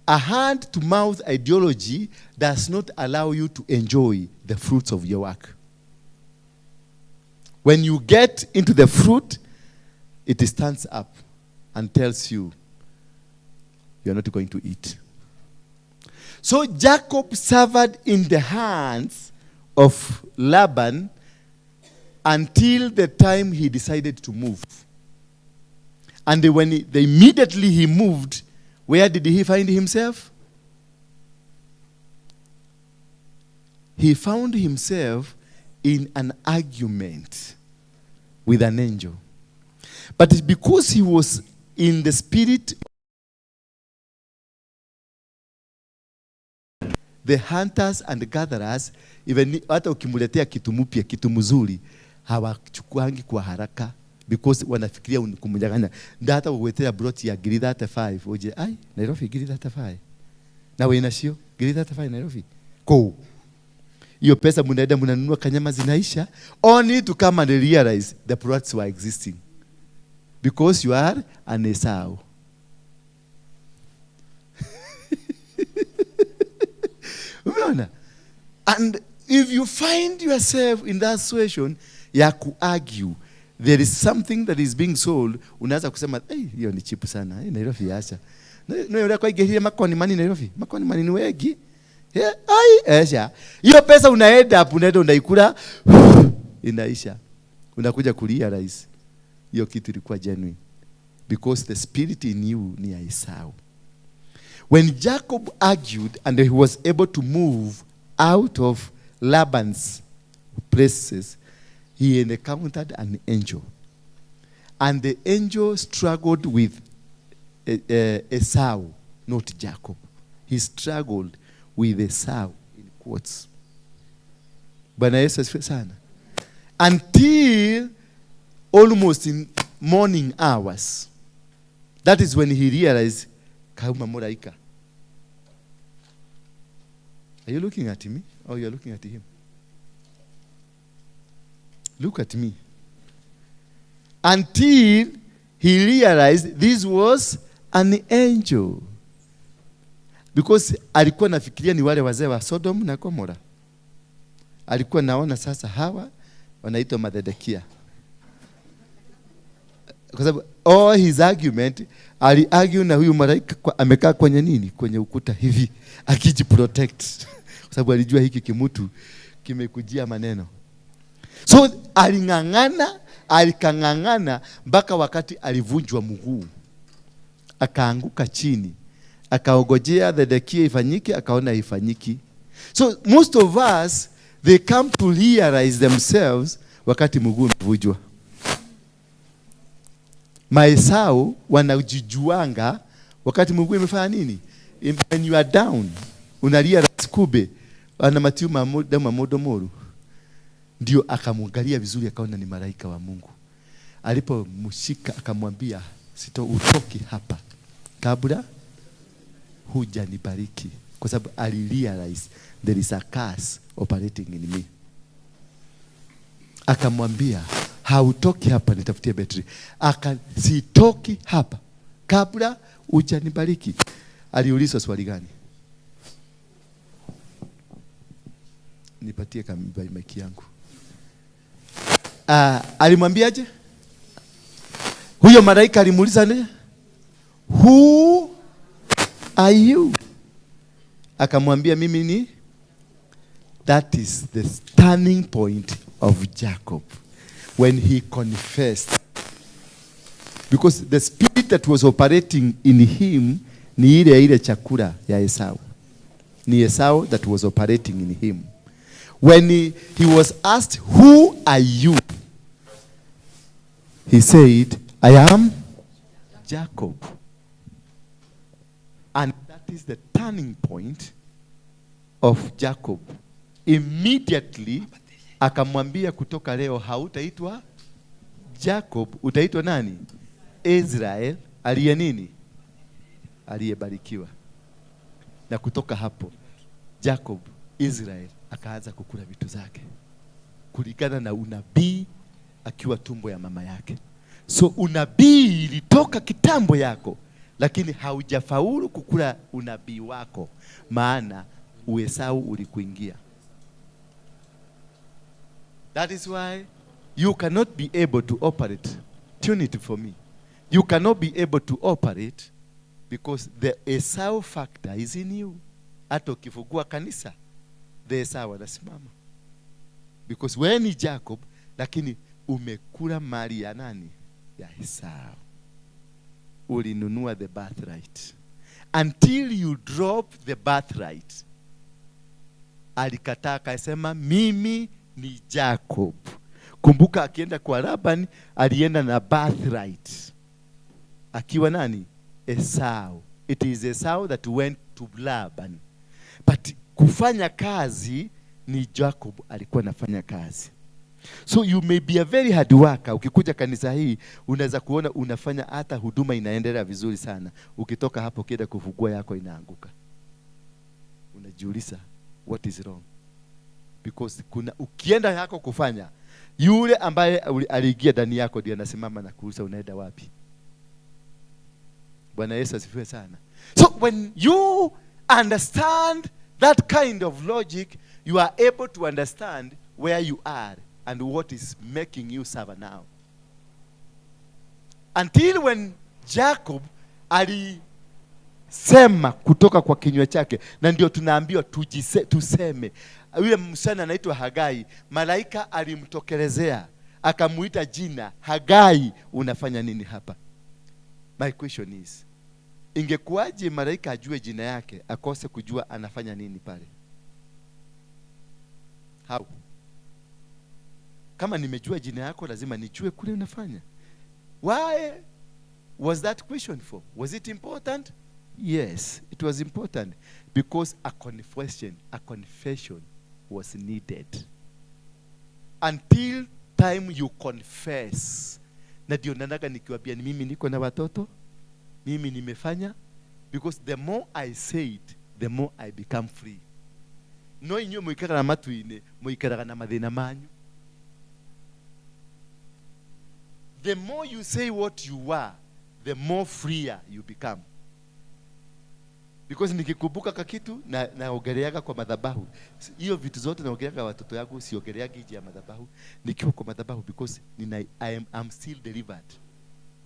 A hand-to-mouth ideology does not allow you to enjoy the fruits of your work. When you get into the fruit, it stands up and tells you, you are not going to eat. So Jacob suffered in the hands of Laban until the time he decided to move. And when immediately he moved, where did he find himself? He found himself in an argument with an angel. But because he was in the spirit, the hunters and the gatherers, even hata ukimuletea kitu mpya, kitu mzuri, hawachukuangi kwa haraka because wanafikiria kumnyang'anya. Ndio hata uwetea broti ya ngiri 35, uje, ai, Nairobi ngiri 35. Na wewe nacio ngiri 35 Nairobi. Ko. Hiyo pesa mnaenda mnanunua kanyama zinaisha, only to come and realize the products were existing. Because you are an Esau. Umeona? And if you find yourself in that situation ya ku-argue, there is something that is being sold, unaanza kusema, hey, hiyo ni cheap sana, hey, Nairobi acha. No, yule kwa igehire makoni mani Nairobi, makoni mani ni wengi. Yeah, ai, esha. Hiyo pesa unaenda hapo, unaenda unaikula, inaisha. Unakuja kulia rais. Hiyo kitu ilikuwa genuine. Because the spirit in you ni ya Esau. When Jacob argued and he was able to move out of Laban's places, he encountered an angel. And the angel struggled with Esau, not Jacob. He struggled with Esau, in quotes. Bwana Yesu asifiwe sana. Until almost in morning hours. That is when he realized, Kauma Muraika. Are you looking at me? Or you are looking at him? Look at me. Until he realized this was an angel. Because alikuwa nafikiria ni wale wazee wa Sodom na Gomora. Alikuwa naona sasa hawa wanaitwa Mathedekia. Kwa sababu all his argument, ali-argue na huyu malaika amekaa kwenye nini? Kwenye ukuta hivi akijiprotect. Kwa sababu alijua hiki kimutu kimekujia maneno. So aling'ang'ana, alikang'ang'ana mpaka wakati alivunjwa mguu. Akaanguka chini. Akaogojea Zedekia ifanyike, akaona ifanyiki. So most of us, they come to realize themselves wakati mguu umevunjwa. Maesau wanajijuanga wakati mguu imefanya nini? When you are down, una realize kube ana matiuma mamodo moru. Ndio akamwangalia vizuri akaona ni malaika wa Mungu. Alipomshika akamwambia, sito utoki hapa kabla hujanibariki, kwa sababu alirealize there is a curse operating in me. Akamwambia, hautoki hapa, nitafutie betri. Aka, sitoki hapa kabla hujanibariki. Aliulizwa swali gani? Nipatie mic yangu. Alimwambiaje? Huyo malaika alimuuliza nini? Who are you? Akamwambia mimi ni. That is the turning point of Jacob when he confessed. Because the spirit that was operating in him ni ile ile chakula ya Esau. Ni Esau that was operating in him. When he was asked, who are you? He said, I am Jacob. And that is the turning point of Jacob. Immediately, akamwambia kutoka leo hautaitwa Jacob, utaitwa nani? Israel, aliye nini? Aliyebarikiwa. Na kutoka hapo, Jacob, Israel, akaanza kukula vitu zake kulingana na unabii akiwa tumbo ya mama yake. So unabii ilitoka kitambo yako, lakini haujafaulu kukula unabii wako, maana Uesau ulikuingia. That is why you cannot be able to operate. Tune it for me. You cannot be able to operate because the Esau factor is in you. Hata ukifungua kanisa, the Esau anasimama. Because wewe ni Jacob, lakini umekula mali ya nani? Ya Esau. Ulinunua the birthright. Until you drop the birthright. Alikataa akasema mimi ni Jacob. Kumbuka akienda kwa Laban alienda na birthright. Akiwa nani? Esau. It is Esau that went to Laban. But kufanya kazi ni Jacob alikuwa anafanya kazi. So you may be a very hard worker. Ukikuja kanisa hii unaweza kuona unafanya hata huduma inaendelea vizuri sana. Ukitoka hapo ukienda kufungua yako inaanguka. Unajiuliza what is wrong? Because kuna ukienda yako kufanya, yule ambaye aliingia ndani yako ndiye anasimama na kuuliza unaenda wapi? Bwana Yesu asifiwe sana. So when you understand that kind of logic, you are able to understand where you are and what is making you suffer now. Until when Jacob alisema kutoka kwa kinywa chake, na ndio tunaambiwa tuseme. Yule msichana anaitwa Hagai, malaika alimtokelezea akamuita jina Hagai, unafanya nini hapa? My question is, ingekuwaje malaika ajue jina yake akose kujua anafanya nini pale? How? Kama nimejua jina yako lazima nijue kule unafanya. Why was that question for? Was it important? Yes, it was important because a confession was needed. Until time you confess. Na ndio nanaga nikiwaambia ni mimi niko na watoto, mimi nimefanya, because the more I say it, the more I become free. No inyuĩ mũikaraga matu-inĩ, mũikaraga na mathĩna manyu. The more you say what you are, the more freer you become. Because nikikumbuka kakitu na naongeleaga kwa madhabahu. Hiyo vitu zote naongeleaga watoto yangu, siongeleagi nje ya madhabahu. Nikiwa kwa madhabahu because I'm still delivered.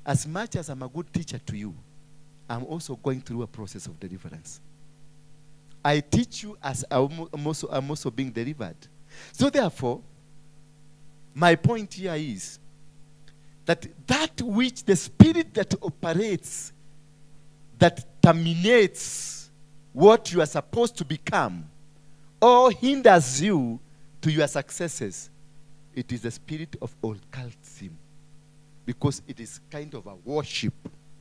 As much as I'm a good teacher to you, I'm also going through a process of deliverance. I teach you as I'm also being delivered. So therefore, My point here is that that which the spirit that operates, that terminates what you are supposed to become or hinders you to your successes, it is the spirit of occultism, because it is kind of a worship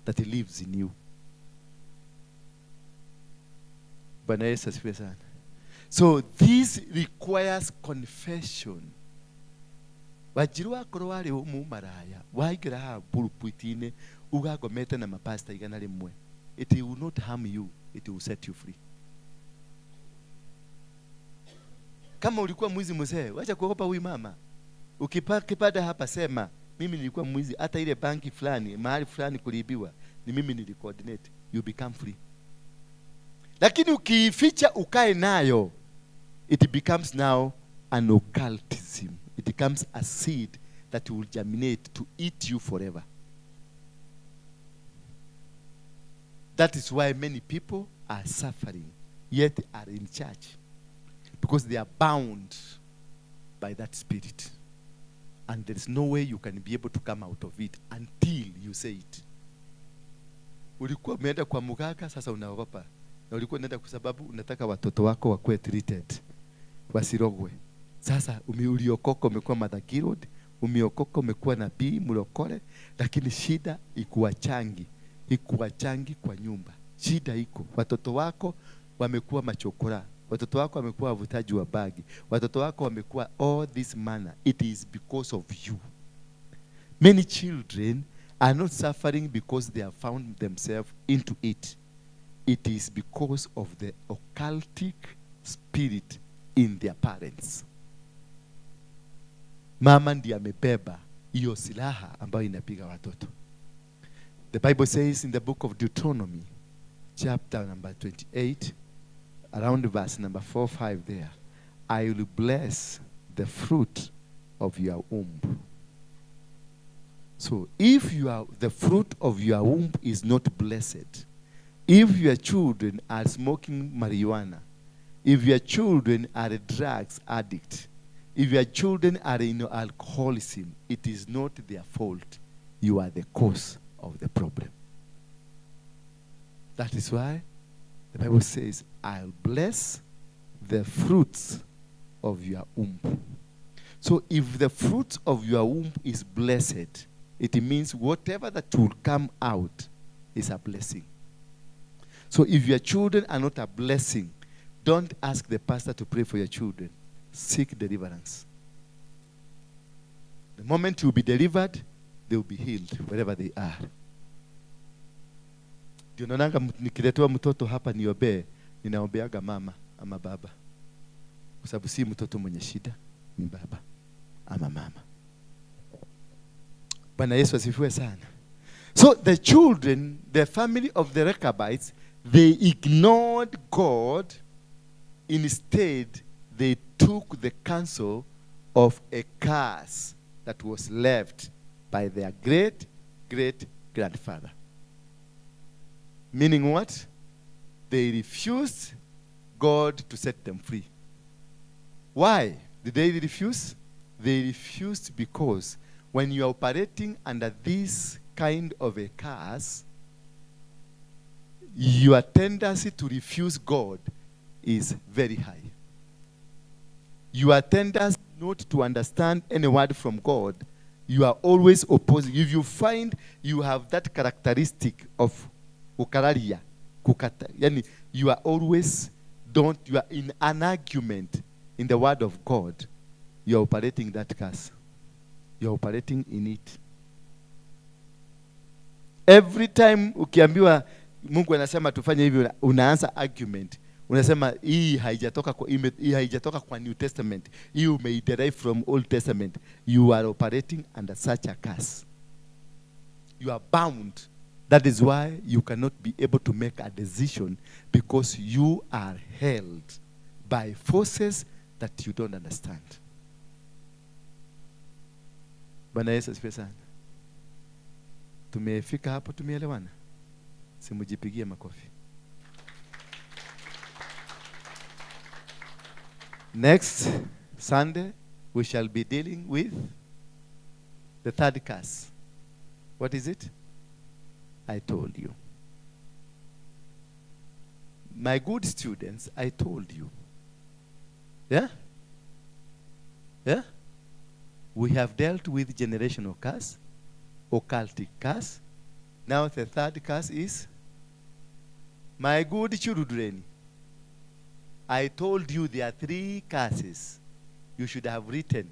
that lives in you. Bwana Yesu asifiwe sana. So this requires confession. Wanjiru akorwo warĩ mũmaraya, waingĩra haha pulpit-inĩ ugangomete na mapasta 100, it will not harm you, it will set you free. Kama ulikuwa mwizi mzee, wacha kuogopa huyu mama. Ukipata hapa sema, mimi nilikuwa mwizi, hata ile banki fulani, mahali fulani kuliibiwa, ni mimi nilicoordinate. You become free. Lakini ukiificha ukae nayo, it becomes now an occultism. It becomes a seed that will germinate to eat you forever. That is why many people are suffering, yet are in church, because they are bound by that spirit. And there is no way you can be able to come out of it until you say it. Ulikuwa umeenda kwa muganga, sasa unaogopa. Na ulikuwa unaenda kwa sababu unataka watoto wako wakuwe treated, wasirogwe. Sasa uliokoka umekuwa Mother Guild, umeokoka umekuwa nabii mlokole, lakini shida ikuwachangi kwa nyumba. Shida iko, watoto wako wamekuwa machokora, watoto wako wamekuwa wavutaji wa bagi, watoto wako wamekuwa all this manner. It is because of you. Many children are not suffering because they have found themselves into it. It is because of the occultic spirit in their parents. Mama ndiye amebeba hiyo silaha ambayo inapiga watoto. The Bible says in the book of Deuteronomy, chapter number 28, around verse number 4-5 there, I will bless the fruit of your womb. So if the fruit of your womb is not blessed, if your children are smoking marijuana, if your children are a drugs addict, if your children are in alcoholism, it is not their fault. You are the cause of the problem. That is why the Bible says, I'll bless the fruits of your womb. So if the fruit of your womb is blessed, it means whatever that will come out is a blessing. So if your children are not a blessing, don't ask the pastor to pray for your children. Seek deliverance. The moment you will be delivered, they will be healed wherever they are. Ndio naonanga nikiletewa mtoto hapa niombee, ninaombeaga mama ama baba. Kwa sababu si mtoto mwenye shida, ni baba ama mama. Bwana Yesu asifiwe sana. So the children, the family of the Rechabites, they ignored God. Instead, they took the counsel of a curse that was left by their great-great-grandfather. Meaning what? They refused God to set them free. Why did they refuse? They refused because when you are operating under this kind of a curse, your tendency to refuse God is very high. Your tendency not to understand any word from God, you are always opposing. If you find you have that characteristic of ukararia, kukata, yani you are always don't, you are in an argument in the word of God, you are operating that curse. You are operating in it. Every time ukiambiwa Mungu anasema tufanye hivi, unaanza argument. Unasema hii haijatoka kwa, hii haijatoka kwa New Testament. Hii umeiderive from Old Testament. You are operating under such a curse. You are bound. That is why you cannot be able to make a decision, because you are held by forces that you don't understand. Bwana Yesu asifiwe sana. Tumefika hapo, tumeelewana? Simujipigie makofi. Next Sunday, we shall be dealing with The third curse. What is it? I told you. My good students, I told you. Yeah? Yeah? We have dealt with generational curse, occultic curse. Now the third curse is, my good children, I told you there are three curses you should have written.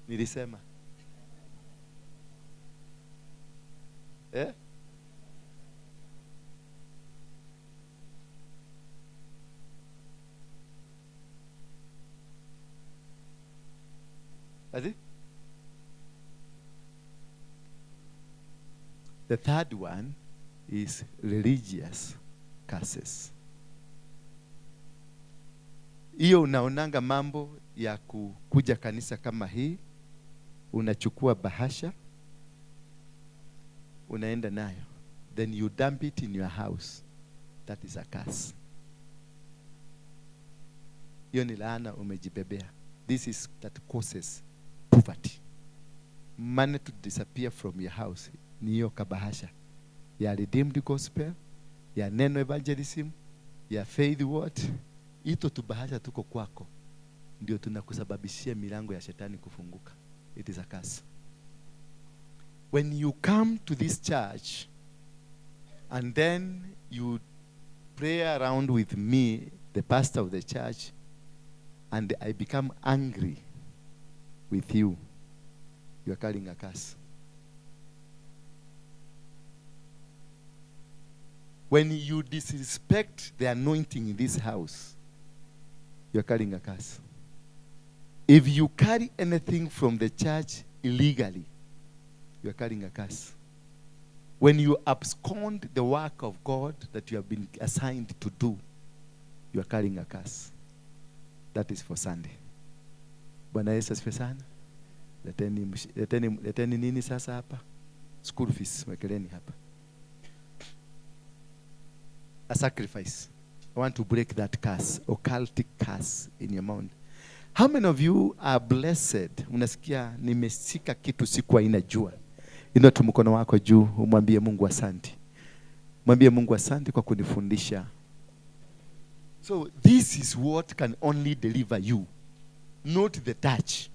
Nilisema. Eh? Ati? The third one is religious curses. Hiyo unaonanga mambo ya kukuja kanisa kama hii, unachukua bahasha, unaenda nayo, then you dump it in your house. That is a curse. Hiyo ni laana umejibebea. This is that causes poverty. Money to disappear from your house. Ni hiyo kabahasha ya Redeemed Gospel, ya Neno Evangelism, ya Faith Word. Ito tubahasha tuko kwako ndio tunakusababishia milango ya shetani kufunguka. It is a curse. When you come to this church and then you pray around with me, the pastor of the church, and I become angry with you, you are carrying a curse. When you disrespect the anointing in this house, you are carrying a curse. If you carry anything from the church illegally, you are carrying a curse. When you abscond the work of God that you have been assigned to do, you are carrying a curse. That is for Sunday. Bwana Yesu asifiwe sana. Leteni nini sasa hapa? School fees, wekeleni hapa. A sacrifice. I want to break that curse, occultic curse in your mouth. How many of you are blessed? Unasikia nimeshika kitu sikuwa inajua. Inua tu mkono wako juu, umwambie Mungu asante. Mwambie Mungu asante kwa kunifundisha. So this is what can only deliver you, not the touch.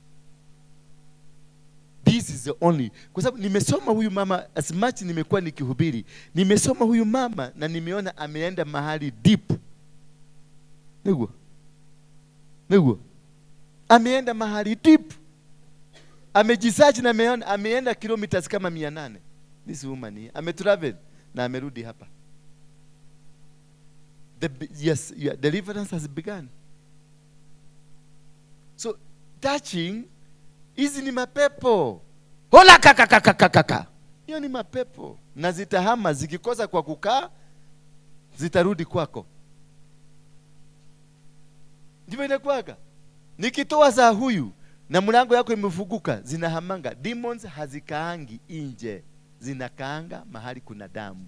This is the only. Kwa sababu nimesoma huyu mama, as much nimekuwa nikihubiri, nimesoma huyu mama na nimeona ameenda mahali deep. Niguo. Niguo. Ameenda mahali deep. Amejisearch na ameona ameenda kilometers kama 800. This woman here, ametravel na amerudi hapa. Yes, your deliverance has begun. So touching hizi ni mapepo. Hola kaka kaka kaka. Hiyo ni mapepo. Na zitahama, zikikosa kwa kukaa zitarudi kwako. Ndivyo inakuwaga. Nikitoa za huyu na mlango yako imefunguka, zinahamanga. Demons hazikaangi nje, zinakaanga mahali kuna damu.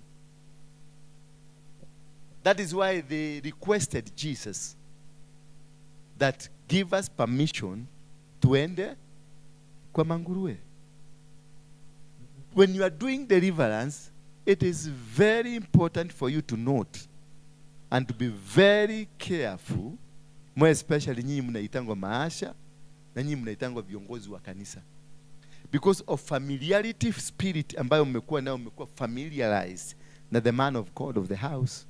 That is why they requested Jesus that give us permission tuende kwa manguruwe. When you are doing deliverance, it is very important for you to note and to be very careful, more especially nyinyi mnaitangwa maasha na nyinyi mnaitangwa viongozi wa kanisa. Because of familiarity spirit ambayo mmekuwa nayo, mmekuwa familiarized na the man of God of the house,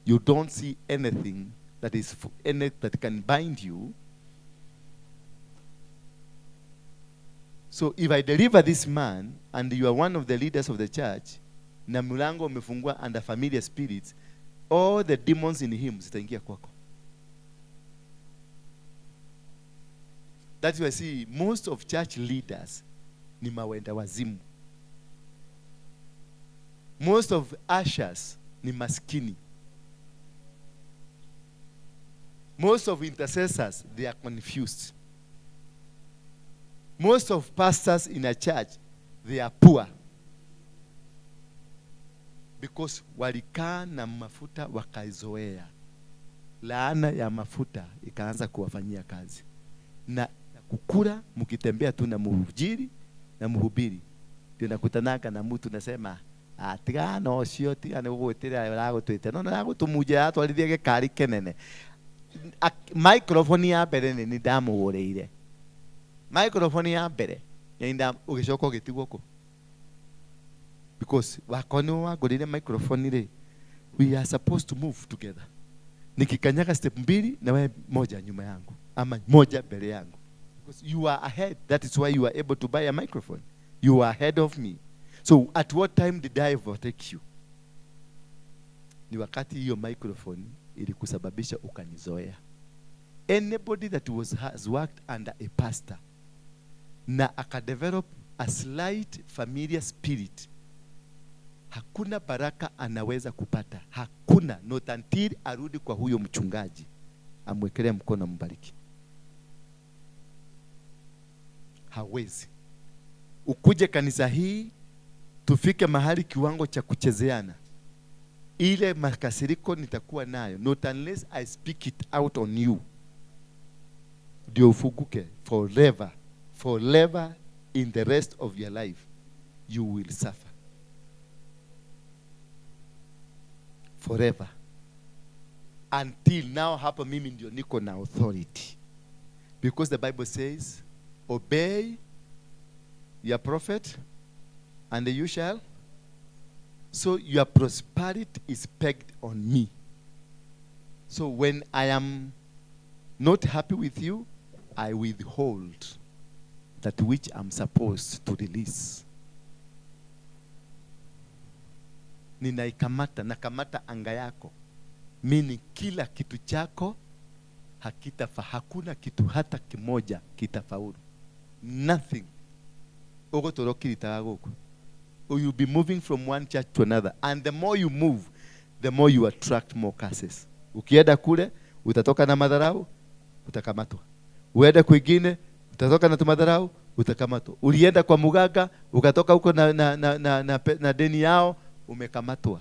you don't see anything that is any that can bind you. So if I deliver this man and you are one of the leaders of the church, na mlango umefungua under familiar spirits, all the demons in him zitaingia kwako. That's why I see most of church leaders ni mawenda wazimu. Most of ushers ni maskini. Most of intercessors, they are confused. Most of pastors in a church, they are poor. Because walikaa na mafuta wakaizoea. Laana ya mafuta ikaanza kuwafanyia kazi. Na Kukula mkitembea tu na mhubiri na mhubiri. Ndio nakutanaka na mtu nasema, ah, tigana ucio, tigana gugwitira aragutwite. No aragutumuja atwarithie gikari kinene. Microphone ya mbere ni ndamuguriire. Microphone ya mbere ni nda ugicoka ugitigwo ku. Because wako ni wagurire microphone ri, we are supposed to move together. Nikikanyaga step mbili na wewe moja nyuma yangu ama moja mbele yangu. Because you are ahead, that is why you are able to buy a microphone. You are ahead of me. So at what time did I overtake you? Ni wakati hiyo microphone ilikusababisha ukanizoea. Anybody that has worked under a pastor na akadevelop a slight familiar spirit, hakuna baraka anaweza kupata. Hakuna, not until arudi kwa huyo mchungaji amwekelee mkono ambariki. Hawezi. Ukuje kanisa hii tufike mahali kiwango cha kuchezeana, ile makasiriko nitakuwa nayo, not unless I speak it out on you, ndio ufunguke forever, forever in the rest of your life you will suffer forever until now. Hapa mimi ndio niko na authority, because the Bible says obey your prophet and you shall. So your prosperity is pegged on me. So when I am not happy with you, I withhold that which I'm supposed to release. Ninaikamata, nakamata anga yako. Meaning kila kitu chako hakitafa, hakuna kitu hata kimoja kitafaulu. Nothing. Ugotorokiritaga guku. You'll be moving from one church to another. And the more you move, the more you attract more curses. Ukienda kule, utatoka na madharau, utakamatwa. Uende kwingine, utatoka na tumadharau, utakamatwa. Ulienda kwa muganga, ukatoka huko na deni yao, umekamatwa.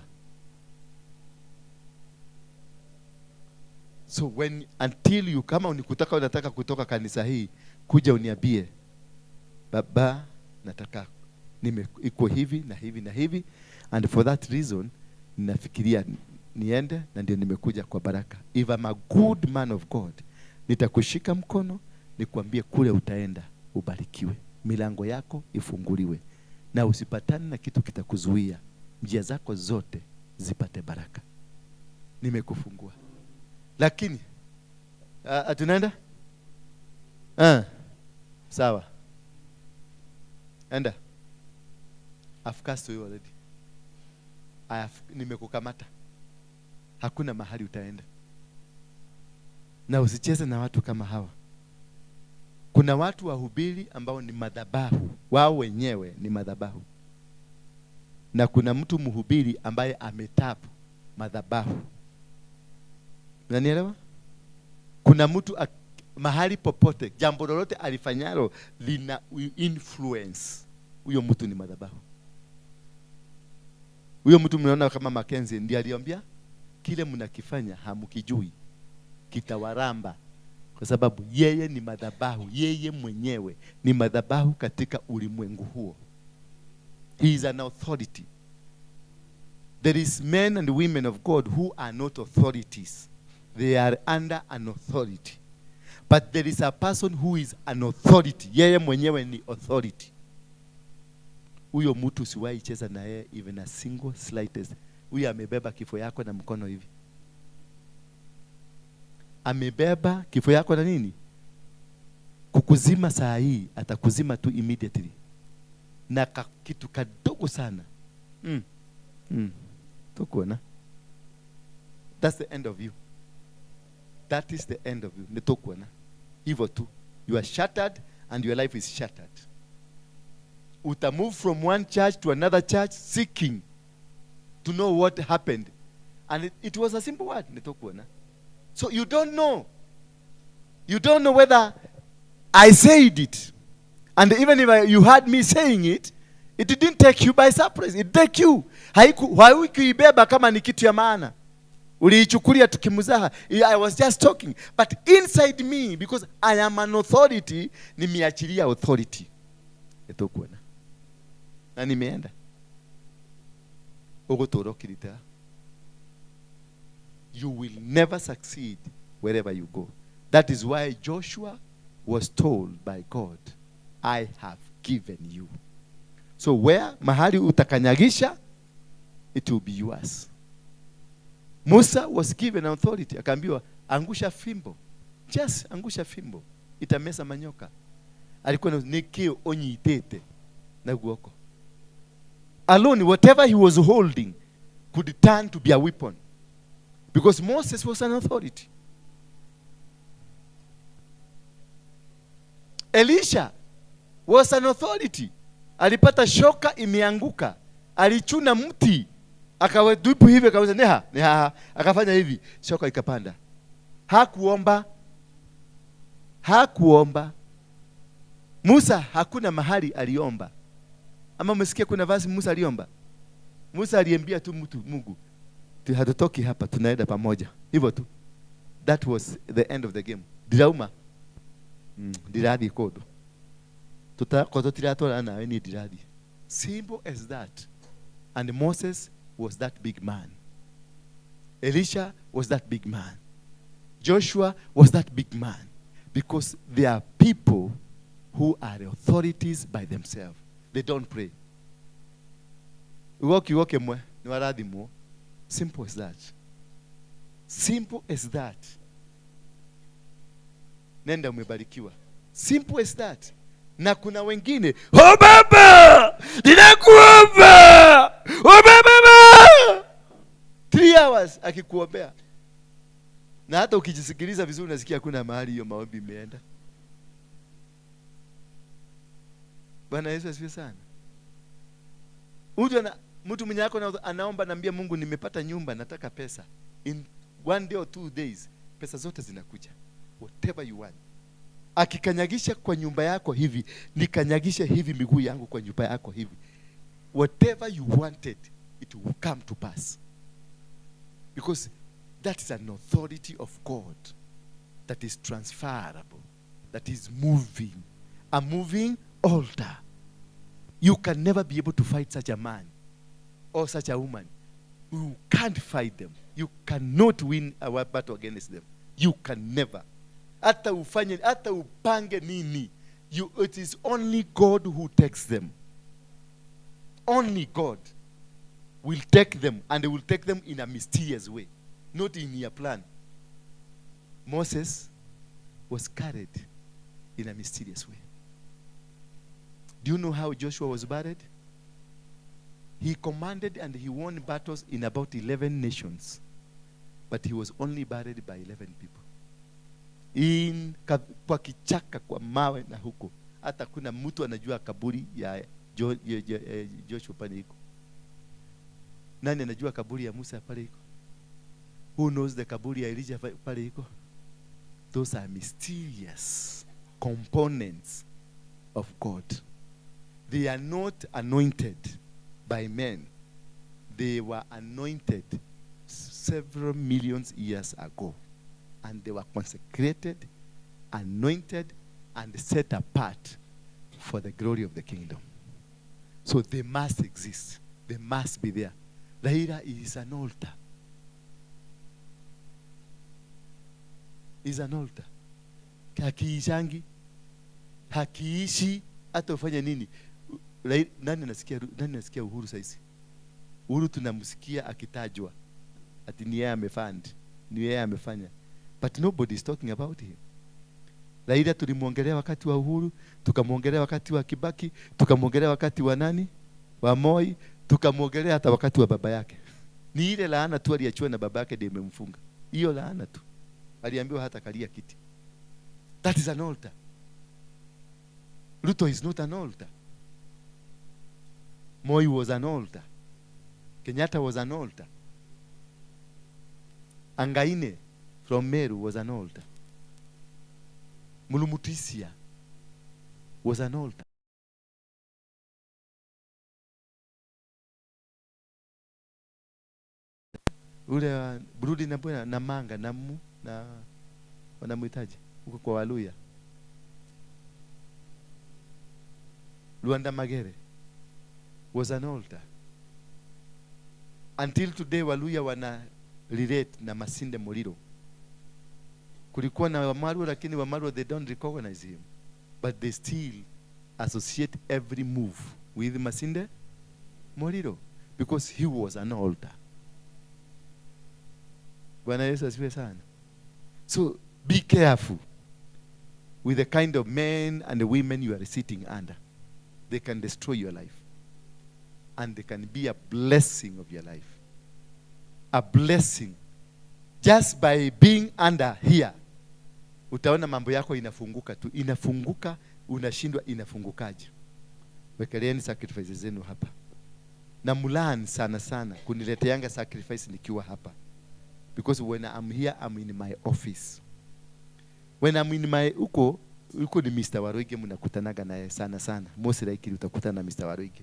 So when until you kama unikutaka unataka kutoka kanisa hii, kuja uniambie, baba, nataka iko hivi na hivi na hivi, and for that reason ninafikiria niende, na ndio nimekuja kwa baraka. If I'm a good man of God, nitakushika mkono nikwambie kule utaenda ubarikiwe, milango yako ifunguliwe, na usipatane na kitu kitakuzuia, njia zako zote zipate baraka. Nimekufungua. Lakini tunaenda? Sawa. Enda. I've cast you already. Nimekukamata. Hakuna mahali utaenda. Na usicheze na watu kama hawa. Kuna watu wahubiri ambao ni madhabahu, wao wenyewe ni madhabahu. Na kuna mtu mhubiri ambaye ametapu madhabahu. Unanielewa? Kuna mtu mahali popote, jambo lolote alifanyalo lina influence. Huyo mtu ni madhabahu. Huyo mtu mnaona kama Mackenzie ndiye aliambia kile mnakifanya hamkijui, kitawaramba. Kwa sababu yeye ni madhabahu, yeye mwenyewe ni madhabahu katika ulimwengu huo. He is an authority. There is men and women of God who are not authorities. They are under an authority. But there is a person who is an authority. Yeye mwenyewe ni authority. Huyo mtu usiwahi cheza na yeye even a single slightest. Huyo amebeba kifo yako na mkono hivi. Amebeba kifo yako na nini? Kukuzima saa hii, atakuzima tu immediately. Na kitu kadogo sana. Tukuona. That's the end of you. That is the end of you. Nitokuona. Hivyo tu. You are shattered and your life is shattered. Uta move from one church to another church seeking to know what happened. And it was a simple word. Nitokuona. So you don't know. You don't know whether I said it. And even if you heard me saying it, it didn't take you by surprise. It take you. Haikuibeba kama ni kitu ya maana. Uliichukulia tukimzaha. I was just talking. But inside me, because I am an authority, nimeachilia authority. Etokuona. Na nimeenda. Ũgũtũũra ũkĩritaga. You will never succeed wherever you go. That is why Joshua was told by God, "I have given you." So where mahali utakanyagisha, it will be yours. Musa was given authority. Akaambiwa, "Angusha fimbo. Just angusha fimbo. Itameza manyoka." Alikuwa na niki onyitete na guoko. Alone, whatever he was holding could turn to be a weapon. Because Moses was an authority. Elisha was an authority. Alipata shoka imeanguka. Alichuna mti. Akawadupu hivi, akaweza neha, neha, akafanya hivi, shoka ikapanda. Hakuomba. Hakuomba. Musa hakuna mahali aliomba. Ama umesikia kuna verse Musa aliomba? Musa aliambia tu mtu Mungu, hatutoki hapa, tunaenda pamoja. Hivyo tu. That was the end of the game. Ndirauma. Ndirathi kundu. Tutakorwo tutiratwarana nawe ni ndirathi. Simple as that. And Moses was that big man. Elisha was that big man. Joshua was that big man. Because they are people who are authorities by themselves. They don't pray. Ugoki woke mwe, ni warathimwo. Simple as that. Simple as that. Nenda umebarikiwa. Simple as that. Na kuna wengine, Oh baba, ninakuomba. Oh baba. 3 hours akikuombea. Na hata ukijisikiliza vizuri unasikia kuna mahali hiyo maombi imeenda. Bwana Yesu asifiwe sana. Mtu mwenye yako anaomba, naambia Mungu nimepata nyumba, nataka pesa. In 1 day or 2 days pesa zote zinakuja. Whatever you want. Akikanyagisha kwa nyumba yako hivi, nikanyagishe hivi miguu yangu kwa nyumba yako hivi. Whatever you wanted, it will come to pass. Because that is an authority of God that is transferable, that is moving, a moving altar. You can never be able to fight such a man or such a woman. You can't fight them. You cannot win a battle against them. You can never. Hata ufanye, hata upange nini. It is only God who takes them. Only God will take them, and they will take them in a mysterious way, not in your plan. Moses was carried in a mysterious way. Do you know how Joshua was buried? He commanded and he won battles in about 11 nations, but he was only buried by 11 people. In kwa kichaka, kwa mawe na huko. Hata kuna mtu anajua kaburi ya Joshua pale iko. Nani anajua kaburi ya Musa pale iko? Who knows the kaburi ya Elijah pale iko? Those are mysterious components of God. They are not anointed by men. They were anointed several millions years ago. And they were consecrated, anointed, and set apart for the glory of the kingdom. So they must exist. They must be there. Raila is an altar. Is an altar. Hakiishangi. Hakiishi hata ufanye nini. Nani anasikia Uhuru saizi? Uhuru tunamsikia akitajwa. Ati ni yeye amefund, ni yeye amefanya. But nobody is talking about him. Raila tulimuongelea wakati wa Uhuru, tukamuongelea wakati wa Kibaki, tukamuongelea wakati wa nani? Wa Moi, tukamuongelea hata wakati wa baba yake. Ni ile laana tu aliachiwa na baba yake ndiye imemfunga. Hiyo laana tu. Aliambiwa hata kalia kiti. That is an altar. Ruto is not an altar. Moi was an altar. Kenyatta was an altar. Angaine from Meru was an altar. Mulumutisia was an altar. Ule wa Burundi na mbona na manga na mu na wanamuitaje huko kwa Waluya? Luanda Magere was an altar. Until today Waluya wana relate na Masinde Muliro. Kulikuwa na Wamalwa, lakini Wamalwa they don't recognize him, but they still associate every move with Masinde Muliro because he was an altar. Bwana Yesu asifiwe sana. So be careful with the kind of men and the women you are sitting under. They can destroy your life. And they can be a blessing of your life. A blessing. Just by being under here, utaona mambo yako inafunguka tu. Inafunguka, unashindwa inafungukaje. Wekeleeni sacrifices zenu hapa. Na mulan sana sana kunileteanga sacrifice nikiwa hapa. Because when I'm here, I'm in my office. When I'm in my huko, huko ni Mr. Waruige mnakutanaga naye sana sana. Most likely utakutana na Mr. Waruige.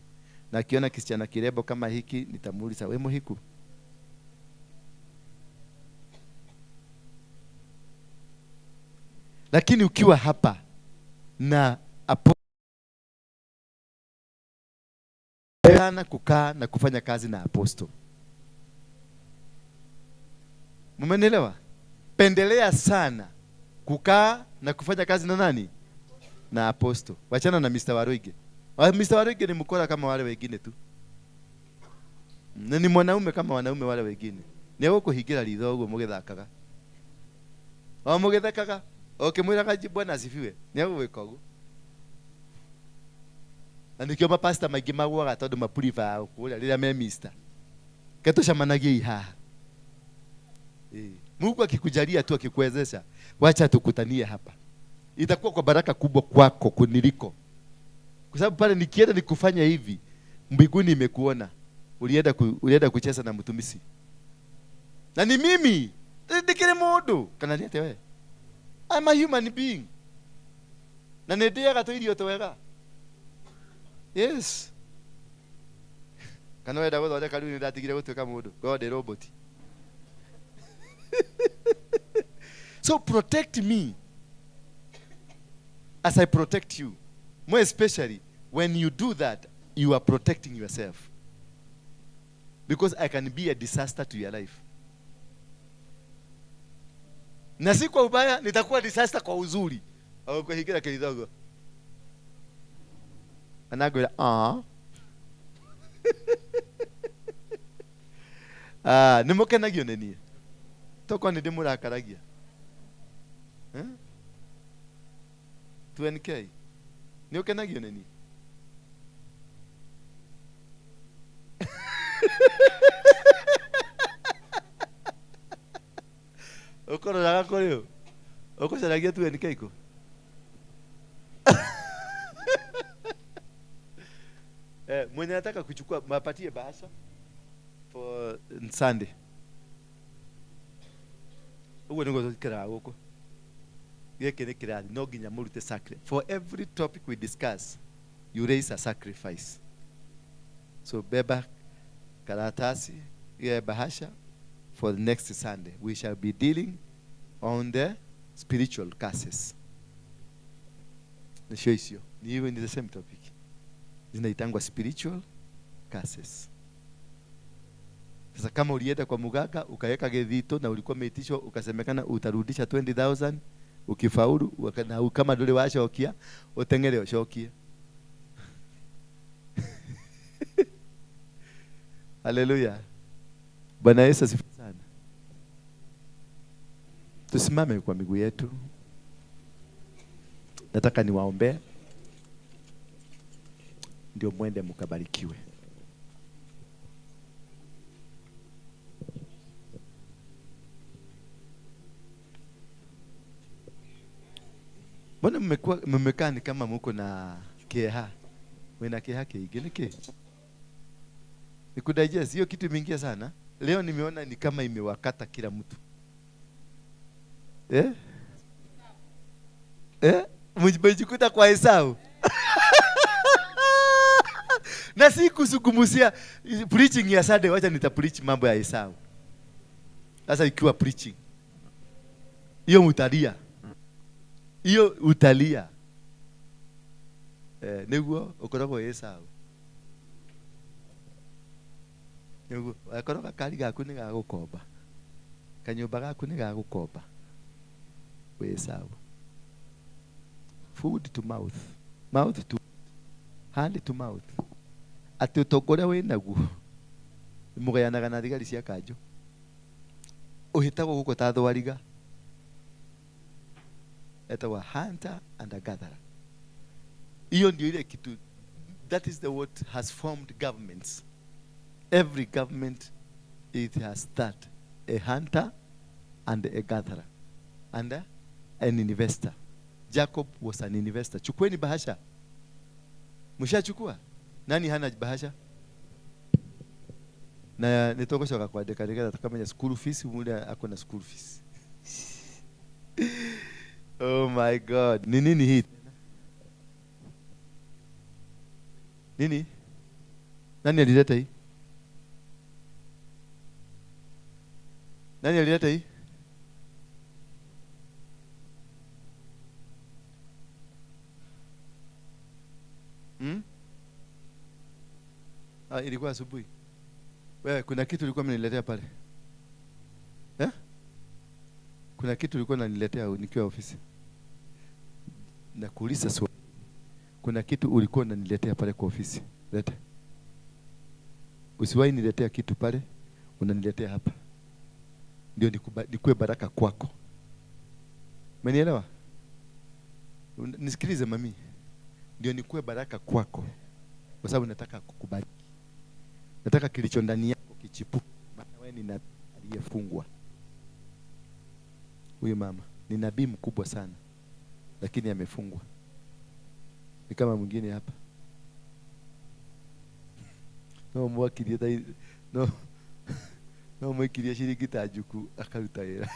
Na akiona kisichana kirebo kama hiki nitamuuliza, we muhiku? Lakini ukiwa hapa na sana kukaa na kufanya kazi na apostle. Mmenielewa? Pendelea sana kukaa na kufanya kazi na nani? Na apostle. Wachana na Mr. Waruige. Mr. Waruige ni mkora kama wale wengine tu. Na ni mwanaume kama wanaume wale wengine. Ni gukuhingira ritho uguo mugithakaga. O mugithekaga. Ukimwiraga Bwana asifiwe. Ni egwika uguo. Na nikio mapasta maingi magwaga tondu mapuriba kuria riria me mister. Ke tucemanagie haha. Mungu akikujalia tu akikuwezesha, wacha tukutanie hapa. Itakuwa kwa baraka kubwa kwako kuniliko. Kwa sababu pale nikienda nikufanya hivi, mbinguni imekuona. Ulienda kucheza na mtumishi. Na ni mimi. Ndikire mundu. Kana ni ate we? I'm a human being. Na nindiaga tu irio twega. Yes. Kana wenda guthondeka riu nindatigire gutuika mundu. God ndi robot. So protect me as I protect you. More especially when you do that, you are protecting yourself. Because I can be a disaster to your life. Na si kwa ubaya, nitakuwa disaster kwa uzuri. Au kwa hikira kidogo. Anagwira, ah. Ah, nimukenagio nĩ niĩ. Toko nĩ ndĩmũrakaragia. Eh? 2NK. Nĩ ũkenagio nĩ niĩ? Ũkũroraga kũrĩ ũ? Ũkũcaragia 2NK kũ? Mwenye anataka kuchukua mapatie bahasha for Sunday. Uguo niguo tũikaraga gũkũ. Gĩkĩ nĩ kĩrathi, no nginya mũrute sacrifice. For every topic we discuss, you raise a sacrifice. So beba karatasi ya bahasha for the next Sunday. We shall be dealing on the spiritual curses. Nĩcio icio. Ni even the same topic. Zinaitangwa spiritual curses. Sasa kama ulienda kwa muganga ukaweka gethito na ulikuwa umeitishwa ukasemekana utarudisha 20,000 ukifaulu, na kama nduri wacokia utengere ucokie. Haleluya. Bwana Yesu asifiwe sana. Tusimame kwa miguu yetu. Nataka niwaombee ndio mwende mkabarikiwe. Mbona mmekaa ni kama mko na keha? Mna keha kingine niki? Ni kudigest hiyo kitu imeingia sana. Leo nimeona ni kama imewakata kila mtu. Eh? Eh? Mjikuta kwa Esau. Na si kuzungumzia preaching ya Sunday, wacha nita preach mambo ya Esau. Sasa ikiwa preaching. Hiyo utalia. Hiyo utalia. Niguo ukoragwo Esau. Niguo akorwo gakari gaku nĩ ga gũkomba. Kanyũmba gaku nĩ ga gũkomba. Wĩ Esau. Food to mouth. Mouth to hand to mouth. Atĩ ũtonga ũrĩa wĩ naguo mũgayanaga na thigari cia kanjũ. Ũhĩtagwo gũkũ ta thwariga. Etagwo hunter and a gatherer. Hiyo ndio ile kitu. That is the what has formed governments. Every government, it has that. A hunter and a gatherer. And an investor. Jacob was an investor. Chukueni bahasha. Mshachukua? Nani hana bahasha? Na nitogoshoka kwandika nigetha tukamenya school fees, mule ako na school fees. Oh my God. Ni nini hii? Nini? Nani alileta hii? Nani alileta hii? Ah, ilikuwa asubuhi. Wewe kuna kitu ulikuwa umeniletea pale. Eh? Kuna kitu ulikuwa unaniletea nikiwa ofisi. Nakuuliza swali. Kuna kitu ulikuwa unaniletea pale kwa ofisi. Leta. Usiwahi niletea kitu pale, unaniletea hapa. Ndio nikuwe baraka kwako. Umenielewa? Nisikilize mami. Ndio nikuwe baraka kwako. Kwa sababu nataka kukubariki. Nataka kilicho ndani yako kichipuke. Maana wewe ni nabii aliyefungwa. Huyu mama ni nabii mkubwa sana, lakini amefungwa. Ni kama mwingine hapa. No mwakirie ta no no mwikirie shilingi ta njuku akaruta wĩra.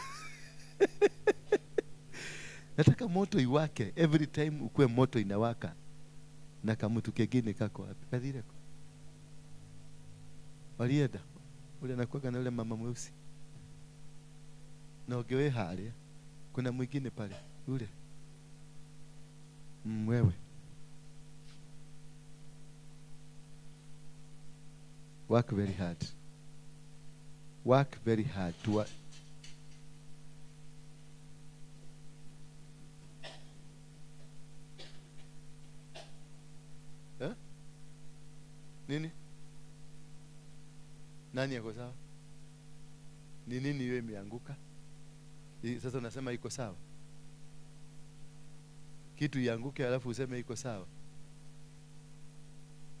Nataka moto iwake every time, ukue moto inawaka. Na kamutu kengine kako wapi? Kathire ko. Walienda. Ule anakuwa na ule mama mweusi. Na ungewe haria. Kuna mwingine pale. Ule. Wewe. Work very hard. Work very hard to work. Eh? Nini? Nani yako sawa? Ni nini hiyo imeanguka? Sasa unasema iko sawa? Kitu ianguke alafu useme iko sawa?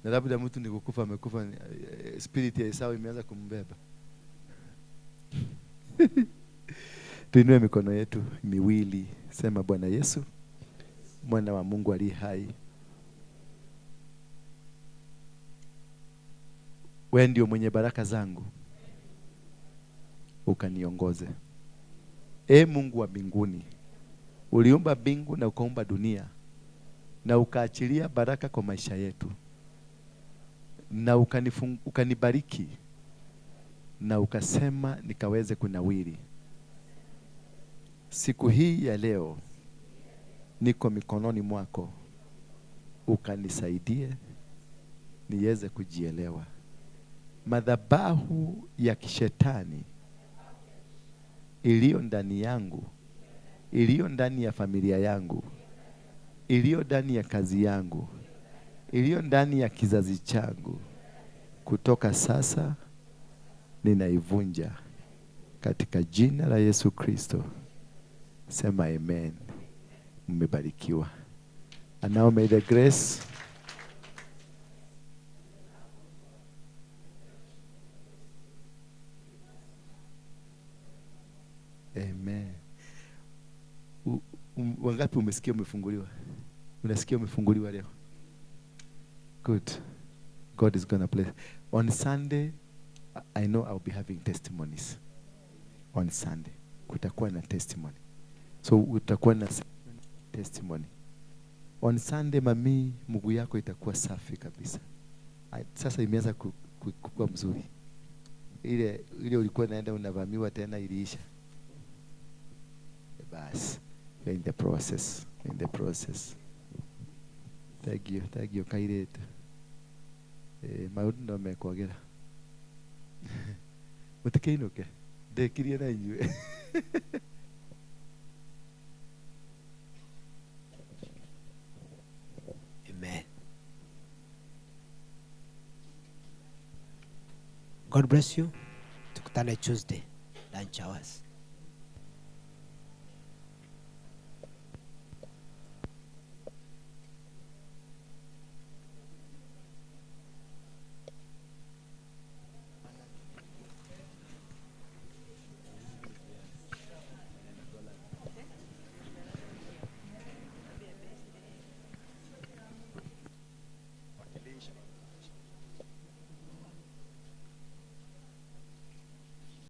Na labda mtu ni kukufa amekufa, spirit ya Esau imeanza kumbeba. Tuinue mikono yetu miwili, sema Bwana Yesu, mwana wa Mungu aliye hai, wewe ndio mwenye baraka zangu, ukaniongoze. E Mungu wa mbinguni, uliumba mbingu na ukaumba dunia, na ukaachilia baraka kwa maisha yetu, na ukanibariki, na ukasema nikaweze kunawiri. Siku hii ya leo niko mikononi mwako, ukanisaidie niweze kujielewa. Madhabahu ya kishetani iliyo ndani yangu, iliyo ndani ya familia yangu, iliyo ndani ya kazi yangu, iliyo ndani ya kizazi changu, kutoka sasa ninaivunja katika jina la Yesu Kristo. Sema amen. Mmebarikiwa. And now may the grace Amen. Wangapi umesikia umefunguliwa? Unasikia umefunguliwa leo? Good. God is going to bless. On Sunday, I know I'll be having testimonies. On Sunday, kutakuwa na testimony. So utakuwa na testimony. On Sunday, mami, mguu yako itakuwa safi kabisa. Sasa imeanza kuwa mzuri. Ile ile ulikuwa naenda unavamiwa tena iliisha. Bas, we're in the process, in the process. Thank you, thank you kairĩtu. Maũndũ no mekwagĩra. Mũtikĩinũke, ndĩkirie na inyuĩ. Amen. God bless you. Tukutane Tuesday lunch hours.